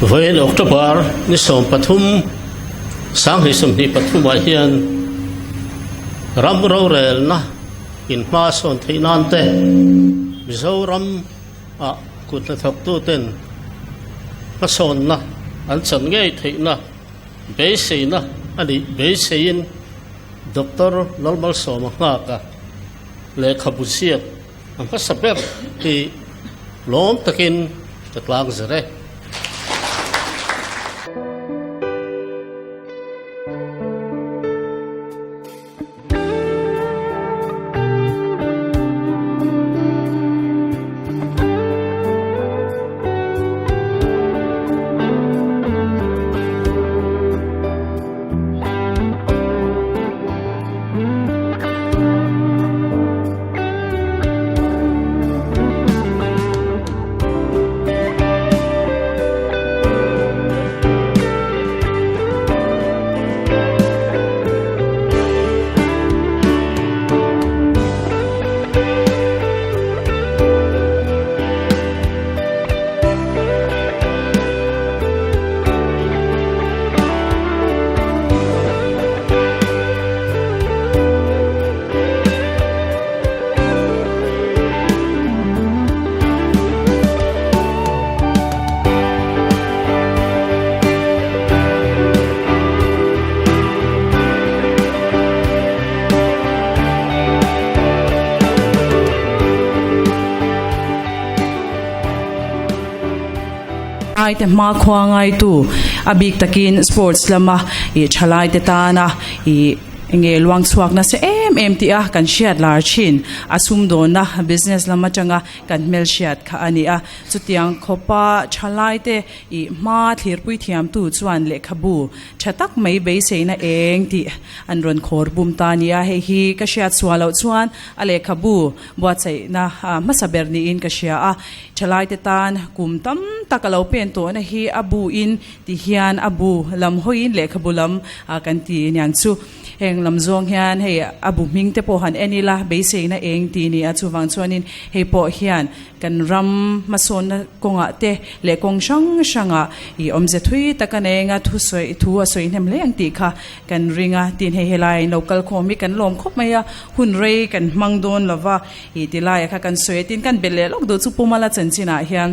Vawiin October ni 13, 2023 ah hian ram rorelna in hma sawn theih nan te Mizoram ah kut hnathawktu ten hmasawnna an chan ngei theihna beiseina a nih beiseiin Doctor Lalmalsawma nghaka lehkhabu ziak A hmasa ber hi lawm takin ka tlang zer e. Ai te hma khua ngaitu a bik takin sports lama ih thalai te tana ih enge luang chhuak nasa em em tih a kan hriat lar thin a sumdawnna business lam atanga kan hmelhriat kha a ni a chutiang khawpa thalai te ih hma thlirpui thiam tu chuan lehkhabu tha tak mai beiseina eng tih an rawn khawr bum ta a ni a hei hi ka hriat chhuah loh chuan a lehkhabu buatsaihna hmasa ber niin ka hria a thalai te tan kum tam tak a lo pen tawhna hi a bu in Ti hian a bu lam hawiin lehkhabu lam kan ti aniang chu. Heng lam zawng hian hei a bu hming te pawh han en ila beiseina eng ti ni a, chuvang chuanin hei pawh hian kan ram hmasawnna kawngah te leh kawng hrang hrangah ih awmze thui tak a nei anga thusawi thu a sawi hnem hle ang tih kha kan ring a. Tin hei helai in lo kal khawm hi kan lawm khawp mai a, hun rei kan hmang dawn lova ih ti laiah kha kan sawi a, tin kan belh leh lawk duh chu Pumala chanchinah hian.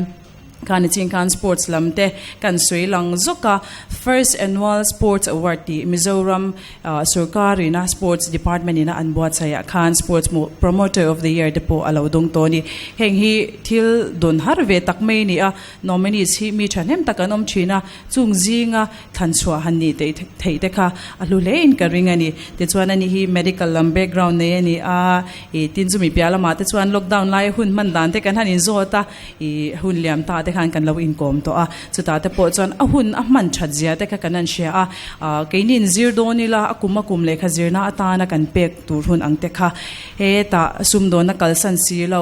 Khani chin khan sports lam te kan sawi lang zawk a, First Annual Sports Award tih Mizoram sorkar ina Sports Department ina an buatsaih ah khan Sports Promoter of the Year te pawh a lo dawng tawh a ni. Heng hi thil dawn har ve tak mai a ni a, nominees hi mi thahnem tak an awm thin a, chung zinga thlan chhuah han nih theih te kha a hlu hle in ka ring a ni. Tichuan ani hi medical lam background nei a ni a, ih tin chumi piah lamah te chuan lockdown laia hun hman dan te kan han inzawt a, Ih hun liam ta te khan kan lo inkawm tawh a, chutah te pawh chuan a hun a hman that zia te kha kan han hria a, ah keini in zir dawn ila a kum a kum lehkha zirna atana kan pek tur hun ang te kha hetah sumdawnna kalsan si lo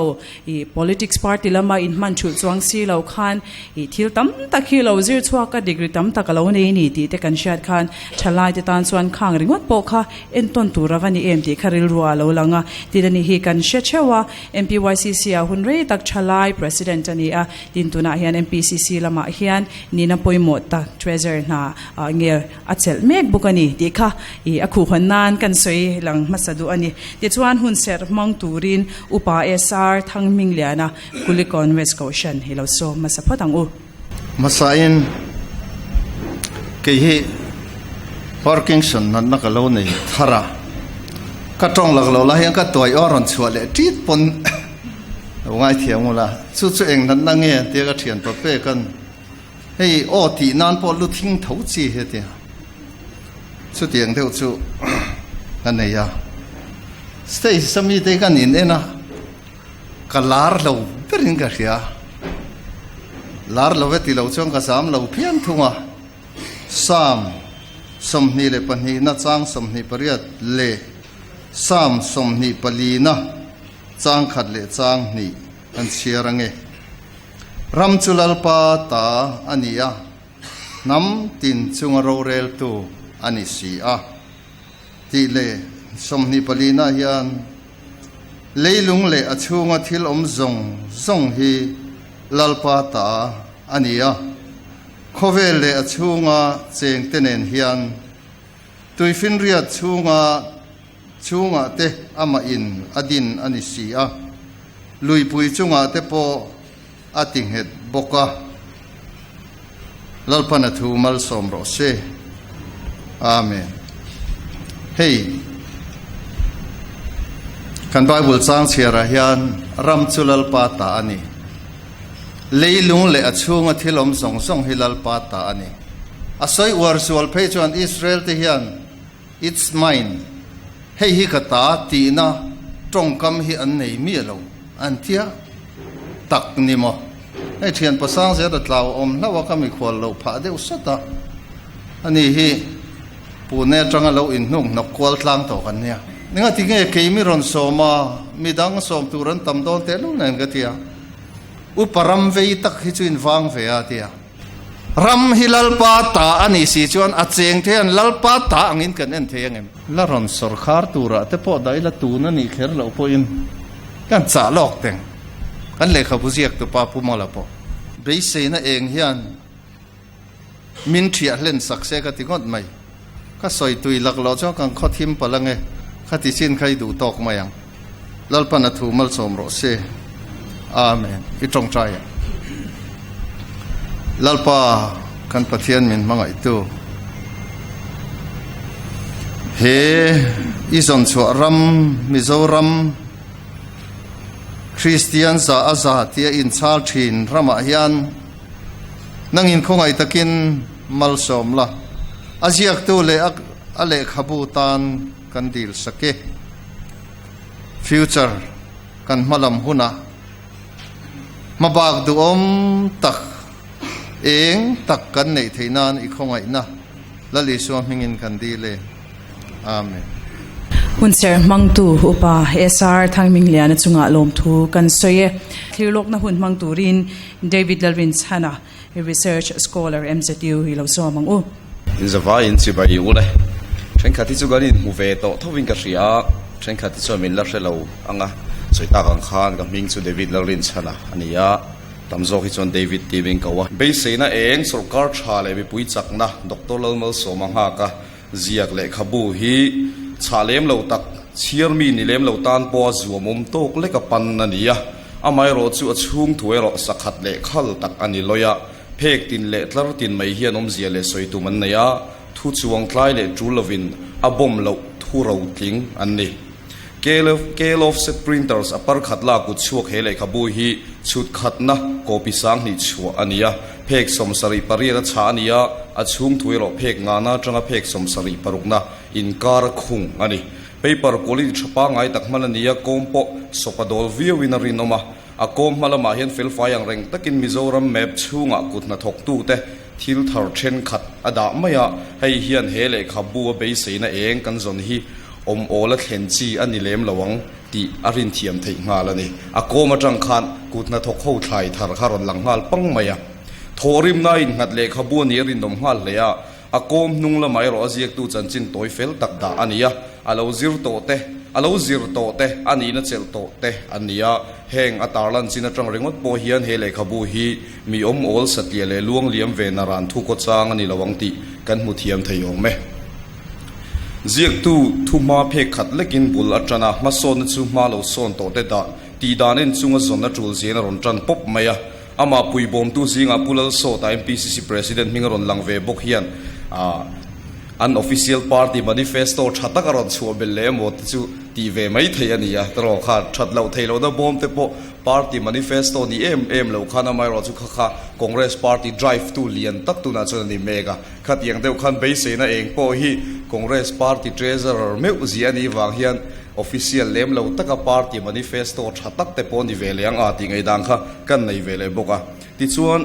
ih politics party lama in hman thulh chuang si lo khan ih thil tam tak hi lo zir chhuak a degree tam tak a lo nei ni tih te kan hriat khan thalai te tan chuan khang ringawt pawh kha entawn tur a va ni em tih kha rilru ah a lo lang a, tin ani hi kan hre theuh a. MPYCC ah hun rei tak thalai President a ni a, tin tunah hian MPCC lamah hian nihna pawimawh tak Treasurer hna ah nge a chelh mek bawk a ni tih kha ih a khuhhawn nan kan sawi lang hmasa duh a ni. Tichuan hun serh hmang turin Upa SR Thangmingliana Kulikawn West Kohhran hi lo sawm hmasa phawt ang u. Hmasain kei hi Parkinson natna ka lo nei thar a, ka tawng lak lo lai hian ka tuai aw rawn chhuah leh tit pawn lo ngaithiam ula, chu chu eng natna nge tia ka thian pa pek an hei aw tih nan pawh lu thing tho chi he tia chutiang deuh chu ka nei a, stage a mite kan in en a. Ka lar lo berin ka hria. Lar lo e ti lo chuan ka zam lo phian thung a. Psalm 22 na chang 28 leh Psalm 24 na chang khat leh chang hnih kan chhiar ange. Ram chu Lalpa ta a ni a, hnam tin chunga roreltu a ni si a. Tih leh 24 na hian leilung leh a chhunga thil awm zawng zawng hi Lalpa ta a ni a. Khawvel leh a chhunga chengte nen hian tuifinriat chhunga chhungah te amah in a din a ni si a, luipui chungah te pawh a ti nghet bawk a. Lalpan a thu malsawm rawh se. Amen. Hei kan Bible chang chhiarah hian ram chu Lalpa ta a ni. Leilung leh a chhunga thil awm zawng zawng hi Lalpa ta a ni. A sawi uar sual phei chuan Israel te hian It's mine, hei hi ka ta tihna tawngkam hi an nei miah lo an tia tak ni maw? Hei thian pasang zel a tlau awm hlauh a ka mikhual loh phah deuh sat a, ani hi Pune atanga lo inhnuk hnawk kual tlang tawh kan nia. Engati nge kei mi rawn sawm a, midang sawm tur an tam dawn tehlul nen ka ti a, upa ram vei tak hi chu invang ve a ti a. Ram hi Lalpa ta a nih si chuan a cheng te hian Lalpa ta angin kan en thei angem? La rawn sawrkhar turah te pawh dah ila tun a nih kher loh pawhin kan chah lawk teng. Kan lehkhabu ziak tupa Pu Mawla pawh beiseina eng hian min thiah hlen sak se ka ti ngawt mai. Ka sawi tui lak loh chuan kan khaw thim palh ange, khati chin kha i duh tawk mai ang. Lalpan a thu malsawm rawh se. Amen. I tawngtai ang. Lalpa kan Pathian min hmangaihtu, he i zawnchhuah ram Mizoram Kristian za a za tia inchhal thin ramah hian nangin khawngaih takin malsawm la, a ziaktu leh a lehkhabu tan kan dil sak e. Future kan hmalam hunah hmabak duhawm tak eng tak kan neih theih nan i khawngaihna Lal Isua hmingin kan dil e. Amen. Hunserh hmangtu Upa SR Thangmingliana chungah lawmthu kan sawi e. Thirlawkna hun hmang turin David Lalrinchhana, Research Scholar, MZU hi lo zawm ang u. In zavai in chibai u le. Thenkhat hi chu kan inhmu ve tawh thovin ka hria a, thenkhat hi chuan min la hre lo ang a. Sawi tak ang khan ka hming chu David Lalrinchhana a ni a, tam zawk hi chuan David tih min ko a. Beiseina eng sawrkar tha leh mipui chakna Doctor Lalmalsawma nghak a ziak lehkhabu hi chhah lem lo tak, chhiar mi ni lem lo tan pawha zuamawm tawk lek a pan a ni a. Amaherawh chu a chhung thu erawh sakhat leh khal tak a ni lawi a, phek tin leh tlar tin mai hian awmzia leh sawi tum an nei a, thu chuang tlai leh tul lovin a bawm loh thu rotling an ni. Kale of Set Printers a par khat la kut chhuak he lehkhabu hi chhut khatna copy 2000 chhuah a ni a, phek 78 a chhah a ni a, a chhung thu erawh phek ngana atanga phek 76 na inkar a khung a ni. Paper quality tha pangngai tak hman a ni a, kawm pawh sawpa dawl viauin a rinawm a. A kawm hma lamah hian felfai ang reng takin Mizoram map chhungah kut hnathawktute thil thar thenkhat a dah mai a, hei hian he lehkhabu a beiseina eng kan zawn hi awm awl a thlen chi a ni lem lo ang tih a rinthiam theih nghal a ni. A kawm atang khan kut hnathawk ho thlai thar kha rawn lang nghal pang mai a. Thawhrimna a innghat lehkhabu a nih a rinawm nghal hle a. A kawm hnung lamah erawh a ziaktu chanchin tawi fel tak dah a ni a, a lo zir tawh te, a lo zir tawh te, a nihna chelh tawh te an ni a. Heng a tarlan chin atang ringawt pawh hian he lehkhabu hi mi awm awl satliah leh luang liam ve na ran thu kaw chang a ni lo ang tih kan hmu thiam thei awm e. Ziaktu thuhma phek khat lekin bul a tan a, hmasawnna chu hma lo sawn tawh te dah tih dan en chunga zawn a tul zian a rawn tan pawp mai a. Amah puibawmtu zingah Pu Lalsawta MPCC President hming a rawn lang ve bawk hian an official party manifesto tha tak a rawn chhuah belh leh emaw te chu tih ve mai thei a ni a, tawrh kha that loh theih lohna bawm te pawh party manifesto ni em em lo khan amaherawh chu kha kha Congress party drive tu lian tak tunah chuan a ni mek a, khatiang deuh khan beiseina eng pawh hi Congress party treasurer meuh zia a nih vang hian Official lem lo taka party manifesto tha tak te pawh ni ve leh ang a tih ngaihdan kha kan nei ve leh bawk a. Tichuan,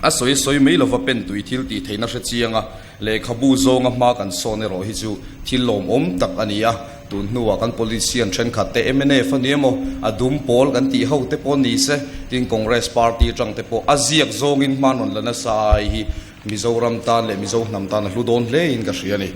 a sawi sawi mai lova pen tui thil tih theihna hre chiang a, lehkhabu zawnga hma kan sawn erawh hi chu thil lawmawm tak a ni a. Tun hnuah kan politician thenkhat te mnf a ni emaw, a dum pawl kan tih ho te pawh ni se, tin Congress party atang te pawh a ziak zawngin hma rawn la nasa ai hi Mizoram tan leh Mizo hnam tan a hlu dawn hle in ka hria a ni.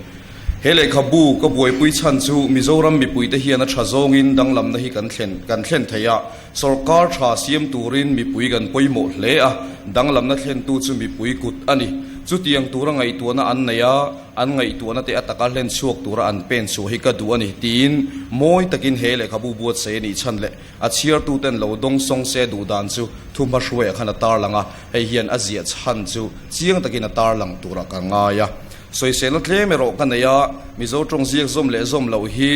He lehkhabu ka buaipui chhan chu Mizoram mipuite hian a tha zawngin danglamna hi kan thlen kan thlen thei a, sawrkar tha siam turin mipui kan pawimawh hle a, danglamna thlentu chu mipui kut a ni. Chutiang tura ngaihtuahna an nei a, an ngaihtuahna te a taka hlen chhuak tura an pen chhuah hi ka duh a ni, tiin mawi takin he lehkhabu buatsaih a nih chhan leh a chhiartuten lo dawng sawng se duh dan chu thuhmahruaiah khan a tarlang a, hei hian a ziah chhan chu chiang takin a tarlang turah ka ngai a. Sawiselna tlem erawh ka nei a, Mizo tawng ziak zawm leh zawm loh hi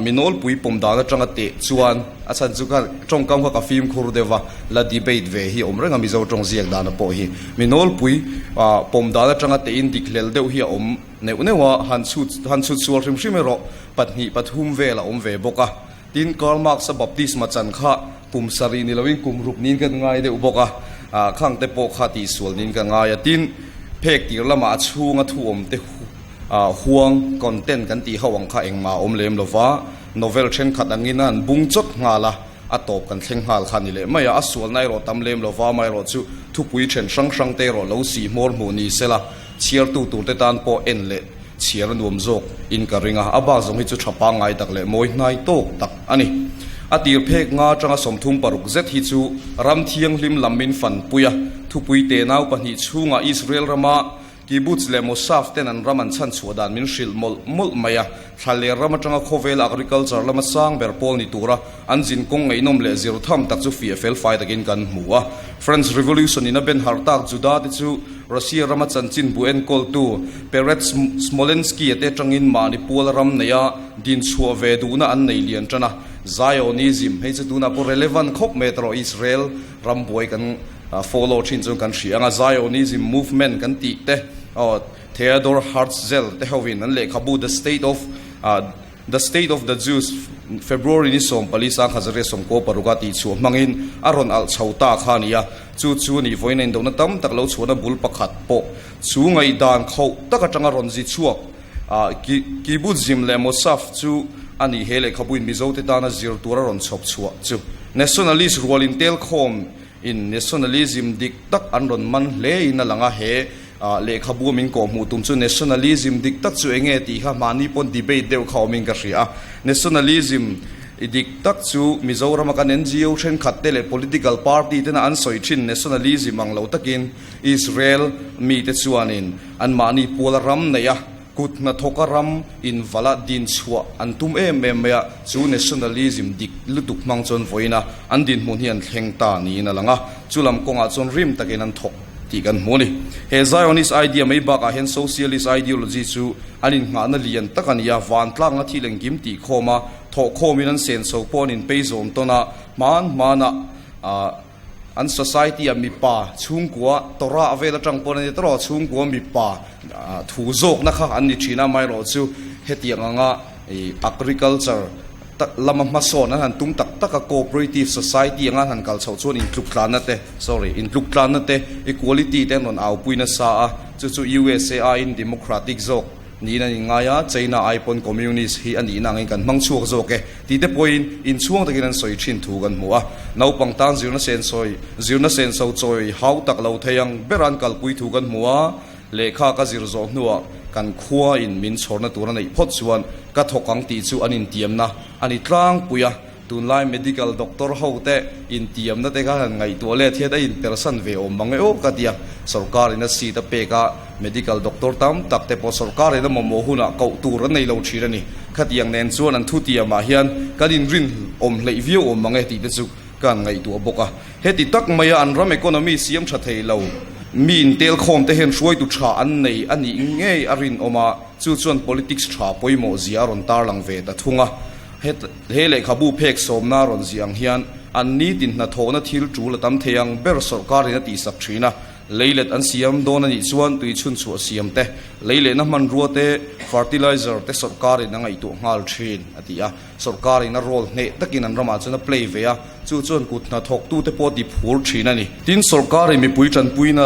mi nawlpui pawm dan atanga teh chuan a chhan chu ka tawngkam kha ka fimkhur deuh va, la debate ve hi a awm reng a Mizo tawng ziak dana pawh hi. Mi nawlpui pawm dan atanga tehin dik hlel deuh hi a awm neuh neuh a, han chhut han chhut sual hrim hrim erawh pahnih pathum vel a awm ve bawk a. Tin, Karl Marx-a baptisma chan kha kum sarih ni loin kum ruk niin ka ngai deuh bawk a, khang te pawh kha tihsual niin ka ngai a. Tin, phek tir lamah a chhunga thu awm te huang, content, kan tih ho ang kha engmah a awm lem lo va, novel thenkhat angin a han bung chawt nghal a, a tawp kan thleng nghal kha a ni leh mai a. A sualna erawh tam lem lo va, amaherawh chu thupui then hrang hrang te erawh lo sih hmawr hmuh ni sela, chhiartu turte tan pawh en leh Chhiar a nuam zawk in ka ring a, a bak zawng hi chu tha pangngai tak leh mawi hnai tawk tak a ni. A tir phek nga atanga 36 zet hi chu ram thianghlim lam min fanpui a, thupui tenau pahnih chhungah Israel rama Kibbutz leh Moshav ten an ram an chhan chhuah dan min hrilh mawlh mawlh mai a, thlaler ram atanga khawvel agriculture lama sang ber pawl ni tura an zin kawng ngaihnawm leh zir tham tak chu fiah fel fai takin kan hmu a. French Revolution in a ben harh tak Juda te chu Russia rama chanchin bu enkawltu Peretz Smolensky-a te atangin mahni pual ram neia dinchhuah ve duhna an nei lian tan a. Zionism, hei chu tunah pawh relevant khawp mai erawh Israel ram buai kan follow thin chuan kan hria ang a, Zionism movement kan tih te, Theodor Herzl te hovin an lehkhabu The State of The State of the Jews, February ni 14 1996 a tihchhuah hmangin a rawn alh chho ta kha a ni a. Chu chu ni vawiin a indohna tam tak lo chhuahna bul pakhat pawh chu ngaihdan khauh tak atanga rawn zi chhuak a, Kibbutzim leh Moshav chu a ni he lehkhabuin Mizote tana zir tur a rawn chhawp chhuah chu. Nationalist rual intelkhawm in nationalism dik tak an rawn man hle in a lang a, he lehkhabu min kawhhmuh tum chu nationalism dik tak chu enge tih kha mahni pawn debate deuh kha awmin ka hria a. Nationalism dik tak chu Mizorama kan NGO thenkhat te leh political party tena an sawi thin nationalism ang lo takin Israel mite chuanin anmahni puala ram neih a, Kut hnathawka ram invala dinchhuah an tum em em mai a, chu nationalism dik lutuk hmang chuan vawiin a an dinhmun hi an thleng ta niin a lang a, chu lam kawngah chuan rim takin an thawk tih kan hmu a ni. He Zionist idea mai bakah hian socialist ideology chu an innghahna lian tak a ni a, vantlakna thil engkim tih khawm a, thawhkhawmin an senso pawh an inpei zawm tawn a, hman hmanah ah An society ah mipa chhungkua Torah vel atang pawh an ni tawh chhungkua mipa thu zawkna kha an ni thin a, amaherawh chu hetiang anga agriculture lama hmasawn an han tum tak tak a, cooperative society anga an han kal chhoh chuan intluktlanna te sorry intluktlanna te equality te an rawn aupui nasa a, chu chu USA aiin democratic zawk Niin an inngai a, China ai pawn Communist hi a nihna angin kan hmang chhuak zawk e tih te pawhin inchhuang takin an sawi thin thu kan hmu a. Naupang tan zirna sensawi, zirna senso chawi hau tak lo thei ang bera an kalpui thu kan hmu a, lehkha ka zir zawh hnuah kan khua in min chhawrna tur a neih phawt chuan ka thawk ang tih chu an intiamna a ni tlangpui a. Tunlai medical doctor ho te intiamna te kha han ngaihtuah let hian a inpersan ve awm mang e aw ka ti a, sorkar in a seat a pek a, medical doctor tam tak te pawh sorkar in a mamawh hunah koh tur an nei lo thin a ni. Khatiang nen chuan an thutiamah hian kan inrin awm hleih viau awm mang e tih te chu ka han ngaihtuah bawk a. Heti tak maia an ram economy siam tha thei lo, mi intelkhawm te hian hruaitu tha an nei a nih ngei a rinawm a, chu chuan politics tha pawimawh zia a rawn tarlang ve ta thung a. He lehkhabu phek sawmna rawn ziah ang hian an nitin hnathawhna thil tul a tam thei ang ber sawrkarin a tihsak thin a, leilet an siam dawn a nih chuan tui chhunchhuah siam te, leilehna hmanrua te, fertilizer te sawrkarin a ngaihtuah nghal thin, a ti a. Sawrkarin a role hneh takin an ramah chuan a play ve a, chu chuan kut hnathawktute pawh a tiphur thin a ni. Tin, sawrkarin mipui tanpuina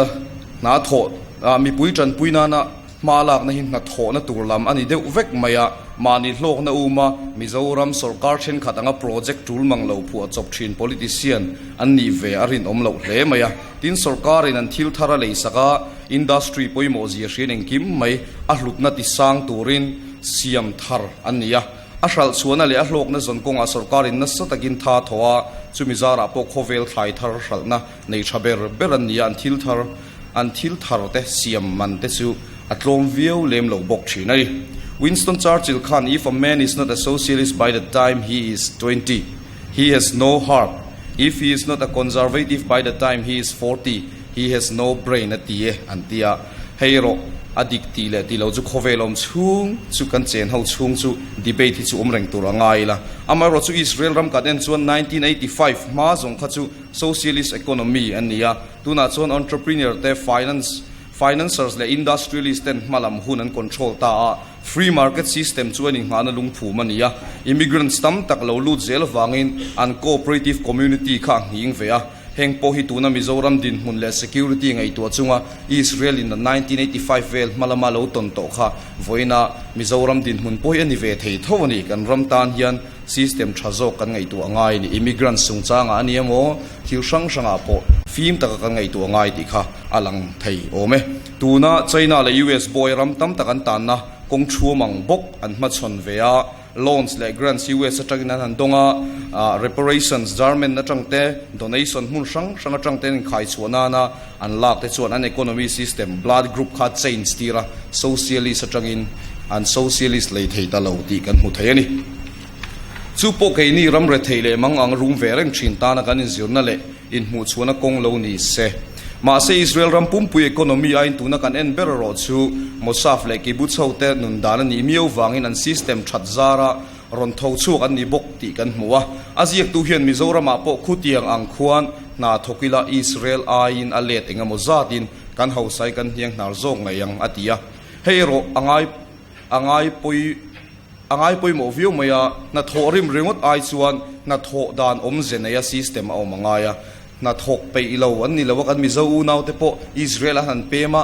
hna thawh, mipui tanpui nana Hma lakna hi hnathawhna tur lam a ni deuh vek mai a, mahni hlawkna uma Mizoram sawrkar thenkhat anga project tul mang lo phuah chawp thin politician an nih ve a rinawm loh hle mai a. Tin, sawrkarin an thil thar a leisak a, industry pawimawh zia hrian engkim mai a hlutna ti sang turin. siam thar an ni a. A hralh chhuahna leh a hlawkna zawn kawngah sorkarin nasa takin tha thaw a, chumi zarah pawh khawvel thlai thar hralhna nei tha ber ber an ni a, an thil thar an thil thar te siam man te chu a tlawm viau lem lo bawk thin a ni. Winston Churchill khan If a man is not a socialist by the time he is 20, he has no heart. If he is not a conservative by the time he is 40, he has no brain a ti e an ti a. Hei erawh a dik tih leh tih lo chu khawvel awm chhung chu kan chen ho chhung chu debate hi chu awm reng tur a ngai ila. Amaherawh chu Israel ram kan en chuan 1985 hma zawng kha chu socialist economy an ni a, tunah chuan entrepreneur te finance financiers leh industrialist ten hma lam hun an control ta a, free market system chu an inghahna lungphum a ni a, immigrants tam tak lo lut zel avangin an cooperative community kha a nghing ve a. Heng pawh hi tuna Mizoram dinhmun leh security ngaihtuah chunga Israel in 1985 vel hma lama lo tawn tawh kha vawiina Mizoram dinhmun pawh hi a ni ve thei tho a ni. Kan ram tan hian system tha zawk kan ngaihtuah ngai a ni. Immigrants chungchangah a ni emaw thil hrang hrangah pawh fim taka kan ngaihtuah ngai tih kha a lang thei awm e. Tuna China leh US bawi ram tam tak an tanna kawng thuam ang bawk an hmachhawn ve a. Loans leh grants US atangin an han dawng a, reparations German atang te, donation hmun hrang hrang atang te an inkhai chhuah nana an lak te chuan an economy system blood group kha change tir a, socialist atangin an socialist lei thei ta lo tih kan hmu thei a ni. Chu pawh keini ram rethei leh mang ang rum ve reng thin tana kan inzirna leh inhmuhchhuahna kawng lo ni se. Mahse Israel ram pumpui economy aiin tuna kan en ber erawh chu Moshav leh Kibbutz ho te nun dan a nih miau vangin an system that zara rawn tho chhuak an ni bawk tih kan hmu a. A ziaktu hian Mizoramah pawh khutiang ang khuan hna thawk ila Israel aiin a let engemaw zatin kan hausa hi kan hniang hnar zawk ngei ang a ti a. Hei erawh a ngai a ngai pawi A ngai pawimawh viau mai a, hnathawh rim ringawt ai chuan hnathawh dan awmze neia system a awm a ngai a, hnathawk peih lo an ni lo a, kan Mizo unaute pawh Israel an han pem a,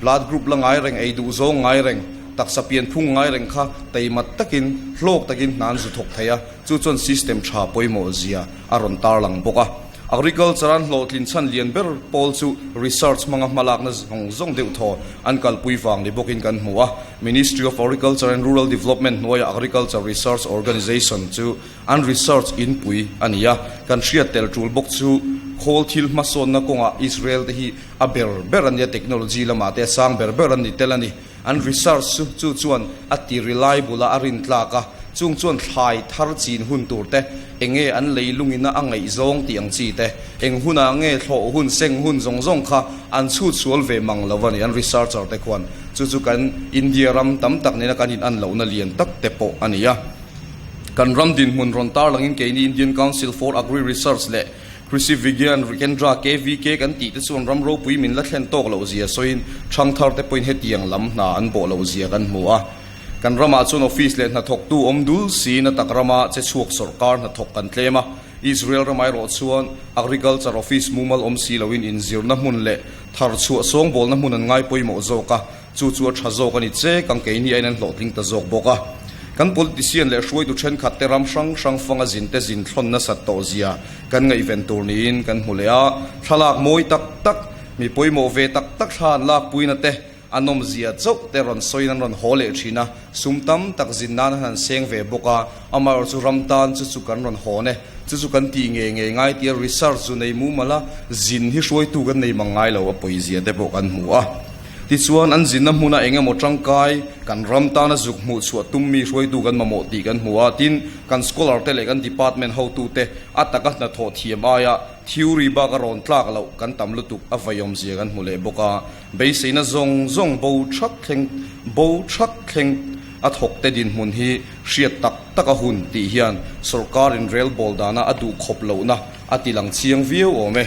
blood group la ngai reng, ei duh zawng ngai reng, taksa pianphung ngai reng kha teimat takin, hlawk takin hna an zu thawk thei a, chu chuan system tha pawimawh zia a rawn tarlang bawk a. Agriculture an hlawhtlin chhan lian ber pawl chu research hmanga hmalakna zawng zawng deuh thaw an kalpui vang ni bawkin kan hmu a. Ministry of Agriculture and Rural Development hnuaiah Agriculture Research Organisation chu an research inpui a ni a. Kan hriat tel tul bawk chu khawl thil hmasawnna kawngah Israel te hi a ber ber a nia, technology lamah te a sang ber ber an ni tel a ni. An research chu chu chuan a ti reliable a, a rintlak a, chung chuan thlai thar chin hun tur te, eng nge an lei lungina a ngaihzawng tih ang chi te, eng hunah nge thlawh hun, seng hun zawng zawng kha an chhut sual ve mang lo a ni, an researcher te khuan. Chu chu kan India ram tam tak nena kan in-an lohna lian tak te pawh a ni a. Kan ram dinhmun rawn tarlangin keini Indian Council for Agri Research leh Krishi Vigyan Kendra, KVK, kan tih te chuan ram ropui min la thlen tawk loh zia sawiin thangthar te pawhin hetiang lam hna an bawh loh zia kan hmu a. Kan ramah chuan office leh hnathawktu awm dul siin a tak rama che chhuak sawrkar hnathawk kan tlem a. Israel ramah erawh chuan Agriculture Office mumal awm si loin inzirna hmun leh thar chhuah sawngbawlna hmun an ngai pawimawh zawk a. Chu chu a tha zawk a ni che, kan keini aiin an hlawhtling ta zawk bawk a. Kan politician leh hruaitu thenkhat te ram hrang hrang fanga zin te zin thlawn nasat tawh zia kan ngaihven tur niin kan hmu leh a. Thlalak mawi tak tak, mi pawimawh ve tak tak thla an lakpuina te, a nawmzia chauh te rawn sawiin an rawn haw leh thin a. Sum tam tak zin nan an han seng ve bawk a, amaherawhchu chu ram tan chu chu kan rawn hawn e. Chu chu kan tih ngei ngei ngai tia research chu nei mumal a, zin hi hruaitu kan nei mang ngai lo a pawizia te pawh kan hmu a. Tichuan, an zinna hmuna eng emaw tangkai kan ram tana zuk hmuh chhuah tummi hruaitu kan mamawh tih kan hmu a, tin, kan scholar te leh kan department hotute a taka hnathawh thiam aia theory bak a rawn tlak loh kan tam lutuk a veiawmzia kan hmu leh bawk a. Beiseina zawng zawng bo thak thleng bo thak thleng a thawkte dinhmun hi hriat tak tak a hun tih hian sorkar inrelbawl dana a duhkhawp lohna a tilang chiang viau awm e.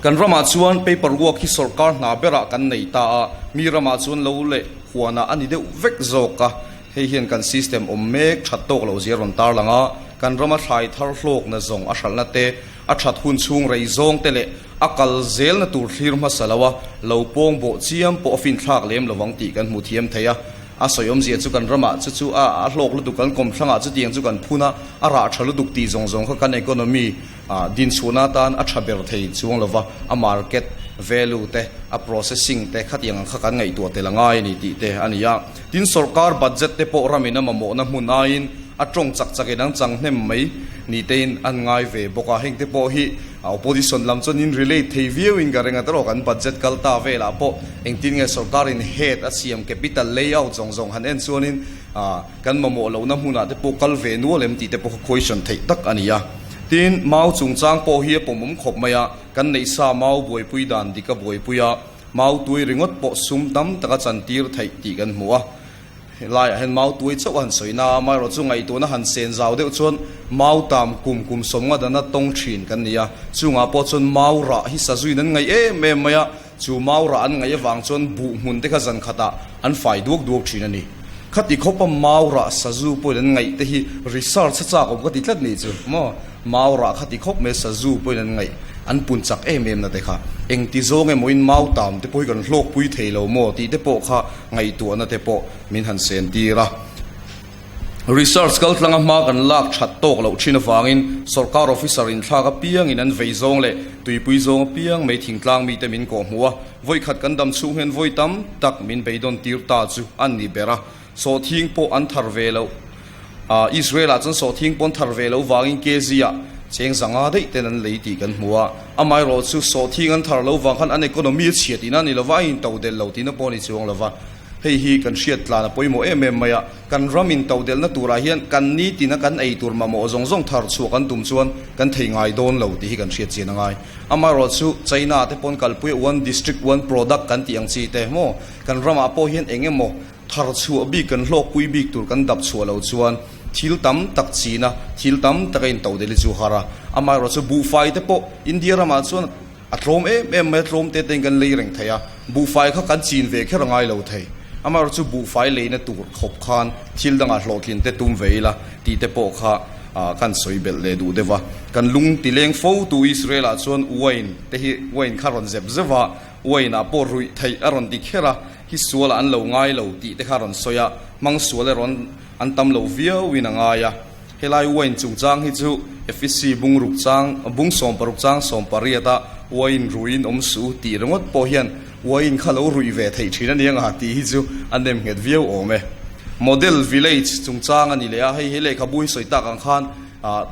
Kan ramah chuan paper work hi sorkar hna berah kan nei ta a, mi ramah chuan lo leh huanah a ni deuh vek zawk a. Hei hian kan system awm mek that tawk loh zia rawn tarlang a, kan rama thlai thar hlawkna zawng a hralhna te, a that hun chhung rei zawng te leh a kal zelna tur thlir hmasa lo a, lo pawng bawh chiam pawh a finthlak lem lovang tih kan hmu thiam thei a. A sawi awmzia chu kan ramah chu chu a a hlawk lutuk kan kawmthlangah chutiang chu kan phun a, a rah tha lutuk tih zawng zawng kha kan economy. Dinchhuahna atan a tha ber thei chuang lova, a market value te, a processing te khatiang ang kha kan ngaihtuah tel a ngai a ni tih te a ni a. Tin, sorkar budget te pawh ramin a mamawhna hmun aiin a tawng chak chakin an chang hnem mai ni tein an ngai ve bawk a. Heng te pawh hi opposition lam chuan in relate thei viauin ka ring a, tawrh kan budget kal ta velah pawh engtin nge sorkarin head a siam capital layout zawng zawng han en chuanin kan mamawh lohna hmunah te pawh kal ve nual em tih te pawh kha question theih tak a ni a. Tin, mau chungchang pawh hi a pawmawm khawp mai a, kan neih sa mau buaipui dan dik a buaipui a, mau tuai ringawt pawh sum tam taka chantir theih tih kan hmu a. Helaiah hian mau tuai chauh a han sawi na a, amaherawhchu ngaihtuahna han sen zau deuh chuan mau tam kum kum sawmnga dana tawng thin kan ni a, chungah pawh chuan mau rah hi sazuiin an ngaih em em mai a, Chu mau rah an ngaih avang chuan buh hmun te kha zan khatah an fai duak duak thin a ni. Khati khawpa mau rah sazu pawhin an ngaih te hi research a chak awm ka ti tlat nih chu maw. Mau rah khati khawp mai sazu pawhin an ngaih an pun chak em em na te kha engti zawng emawin mau tam te pawh hi kan hlawkpui thei lo maw tih te pawh kha ngaihtuahna te pawh min han sen tir a. Research kaltlanga hma kan lak that tawk loh thin avangin sorkar officer inthlak apiangin an vei zawng leh tuipui zawng apiang mai thingtlang mite min kawhhmuh a, vawikhat kan dam chhung hian vawi tam tak min beidawn tir ta chu an ni ber a, sawhthing pawh an thar ve loh. Israel ah chuan sawhthing pawh an thar ve loh vangin kg ah cheng zanga daih ten an lei tih kan hmu a, amaherawhchu chu sawhthing an thar loh vang khan an economy a chhia tihna a ni lova, a intodelh lo tihna pawh a ni chuang lova. Hei hi kan hriat tlan a pawimawh em em mai a, kan ram intodelhna turah hian kan nitina kan ei tur mamawh zawng zawng thar chhuah kan tum chuan kan thei ngai dawn lo tih hi kan hriat chian a ngai. Amaherawhchu China te pawn kalpui a one district one product kan tih ang chi te maw kan ramah pawh hian eng emaw thar chhuah bik kan hlawkpui bik tur kan dap chhuah loh chuan thil tam tak china thil tam taka intodelh hi chu har a. Amaherawhchu buhfai te pawh India ramah chuan A tlawm em em mai a, tlawm te tein kan lei reng thei a, buhfai kha kan chin ve kher a ngai lo thei. Amaherawhchu chu buhfai leina tur khawp khan thil dangah hlawhtlin te tum ve ila tih te pawh kha kan sawi belh leh duh deuh a. Kan lung ti leng fo tu Israel ah chuan wine te hi wine kha rawn zep zeuh a, wine ah pawh ruih theih a rawn ti kher a, hi sual ah an lo ngai lo tih te kha a rawn sawi a, hmang sual erawh an tam lo viau in a ngai a. Helai wine chungchang hi chu Efisi bungruk chang, bung sawmparuk chang sawmpariata wine ruiin awm suh u tih ringawt pawh hian wine kha lo ruih ve theih thin a ni anga tih hi chu a nem nghet viau awm e. Model village chungchang a ni leh a, hei hi lehkhabu hi sawi tak ang khan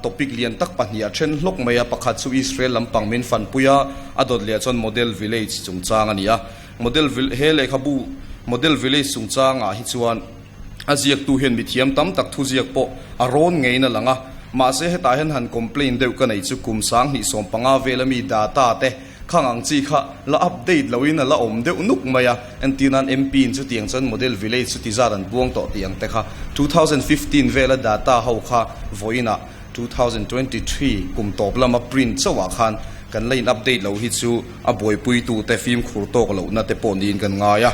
topic lian tak pahnih a then hlawk mai a, pakhat chu Israel lampang min fanpui a, a dawt leh chuan model village chungchang a ni a. Model he lehkhabu model village chungchangah hi chuan A ziaktu hian mithiam tam tak thuziak pawh a rawn ngeiin a lang a, mahse hetah hian han complain deuh ka nei chu kum 2015 vela mi data te khang ang chi kha la update loin a la awm deuh nuk mai a, entir nan MP in chutiang chuan model village chu ti zat an buang tawh tih ang te kha 2015 vela data ho kha vawiinah 2023 kum tawp lama print chauhah khan kan la in update loh hi chu a buaipuitute fimkhur tawk lohna te pawh niin kan ngai a.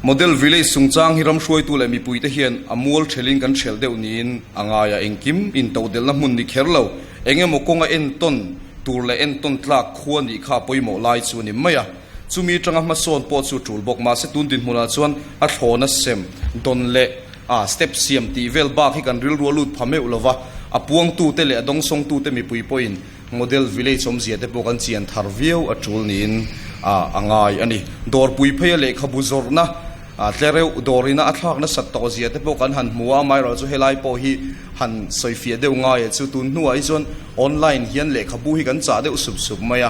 Model Village chungchang hi ram hruaitu leh mipuite hian a mual thelin kan hrelh deuh niin a ngai a, engkim intodelhna hmun ni kher lo, eng emaw kawnga entawn tur leh entawn tlak khua nih kha a pawimawh lai chu a ni mai a. Chumi atanga hmasawn pawh chu tul bawk mahse tun dinhmunah chuan a thlawna sem dawn leh a step siam tih vel bak hi kan rilru a lut pha meuh lova, a puangtute leh a dawngsawngtute mipui pawhin Model village awmzia te pawh kan chian thar viau a tul niin a ngai a ni. Dawrpui pheia lehkhabu zawrhna tlereuh dawrina a thlak nasat tawh zia te pawh kan han hmu a, amaherawhchu helai pawh hi han sawifiah deuh ngai e chu tun hnuah hi chuan online hian lehkhabu hi kan chah deuh sup sup mai a.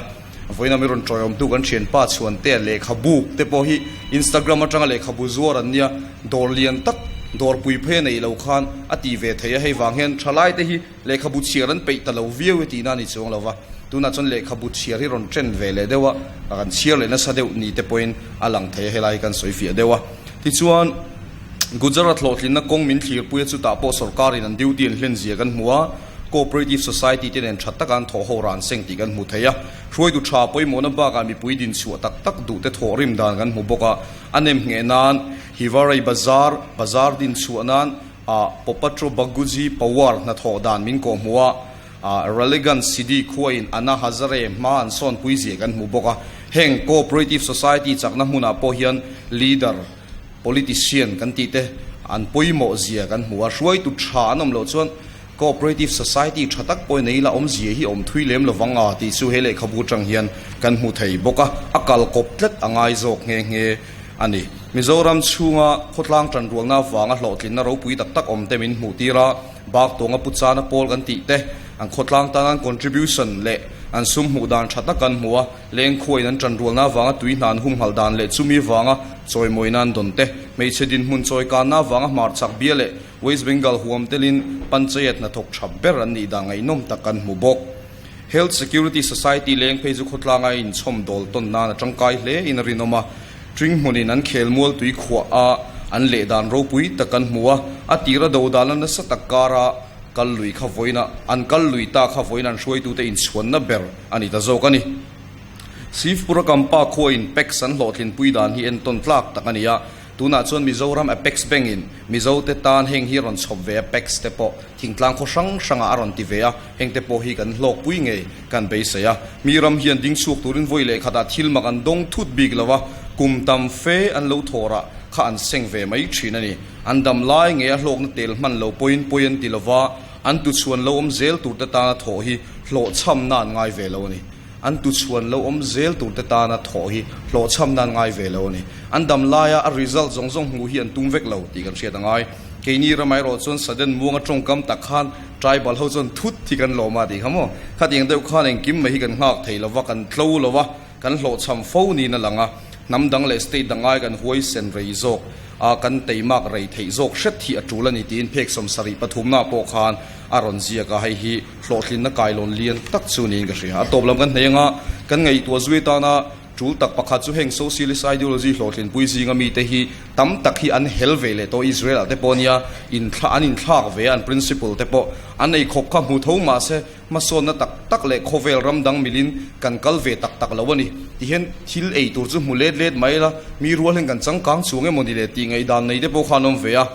Vawiin ami rawn tawiawmtu kan thianpa Chhuantea lehkhabu te pawh hi Instagram atanga lehkhabu zuar an nia, dawr lian tak dawrpui pheia nei lo khan a ti ve thei a, hei vang hian thalai te hi Lehkhabu chhiar an peih ta lo viau e tihna a ni chuang lo va, tunah chuan lehkhabu chhiar hi rawn chen ve leh deuh a, kan chhiar leh nasa deuh ni te pawhin a lang thei a, helai hi kan sawi fiah deuh a. Tichuan, Gujarat hlawhtlinna kawng min thlirpui a, chutah pawh sorkarin an duty an hlen zia kan hmu a, cooperative society te nen tha taka an thawh ho ran seng tih kan hmu thei a, hruaitu tha pawimawhna bakah mipui dinchhuah tak tak duh te thawhrim dan kan hmu bawk a, a nem ngheh nan Hivarai Bazar, bazar dinchhuah nan, A Popatro Baguji Pawar hnathawh dan min kawh hmu a, a Ralegan Siddhi khuain Anna Hazare hma an sawnpui zia kan hmu bawk a. Heng Cooperative Society chakna hmunah pawh hian leader, politician kan tih te an pawimawh zia kan hmu a. Hruaitu tha an awm loh chuan Cooperative Society tha tak pawhin ei la awmzia hi awm thui lem lovang a tih chu he lehkhabu atang hian kan hmu thei bawk a, a kal kawp tlat a ngai zawk nghe nghe a ni. Mizoram chhunga khawtlang tanrualna avanga hlawhtlinna ropui tak tak awm te min hmuh tir a, bak tawnga pu chana pawl kan tih te, an khawtlang tan an contribution leh an sum hmuh dan tha tak kan hmu a, Lengkhuain an tanrualna avanga tui hna an humhalh dan leh chumi avanga chawimawina an dawn te, hmeichhe dinhmun chawikanna avanga hmarchhak bia leh West Bengal huam telin Panchayat hnathawk tha ber an nih dan ngaihnawm tak kan hmu bawk. Health Security Society leng phei chu khawtlanga inchhawm dawl tawn nan a tangkai hle in a rinawm a, Tring hmunin an khelmual tui khuah a an leh dan ropui tak kan hmu a, a tira do dan a nasa tak kara kal lui kha vawiin an kal lui ta kha vawiin an hruaitute inchhuanna ber a ni ta zawk a ni. Sivpura Kampa khuain PACS an hlawhtlinpui dan hi entawn tlak tak a ni a, Tunah chuan Mizoram Apex Bank in Mizo te tan heng hi a rawn chhawp ve a, Apex te pawh thingtlang khaw hrang hrangah a rawn ti ve a, heng te pawh hi kan hlawkpui ngei kan beisei a. Mi ram hian ding chhuak turin vawi leh khatah thil mak an dawng thut bik lo a, kum tam fe an lo thawrah kha an seng ve mai thin a ni. An dam lai ngei a hlawkna tel hman lo pawhin pawi an ti lo va, an tuchhuan lo awm zel tur te tana thawh hi hlawhchhamna an ngai ve lo a ni. An tuchhuan lo awm zel tur te tana thawh hi hlawhchham nan ngai ve lo a ni. An dam laia a result zawng zawng hmuh hi an tum vek lo tih kan hriat a ngai. Keini ramah erawh chuan sudden muanga tawngkam tak khan tribal ho chuan thut hi kan lawm a tih kha maw? Khatiang deuh khan engkim mai hi kan nghak thei lo va, kan tlo lo va, kan hlawhchham fo niin a lang a. Hnam dang leh state dang ai kan huaisen rei zawk a, kan teimak rei theih zawk hret hi a tul a ni tiin phek 73 na pawh khan a rawn ziak a, hei hi Hlawhtlinna kailawn lian tak chu niin ka hria. A tawp lam kan hnei anga kan ngaihtuah zui atana tul tak pakhat chu heng socialist ideology hlawhtlinpui zinga mite hi tam tak hi an hel ve leh tawh Israel ah te pawh nia inthla an inthlak ve a an principle te pawh an ei khawp kha hmu tho mahse hmasawnna tak tak leh khawvel ram dang milin kan kal ve tak tak lo a ni ti hian thil ei tur chu hmu let let mai ila mi rual hian kan changkang chuang emaw ni le tih ngaihdan nei te pawh khan awm ve a.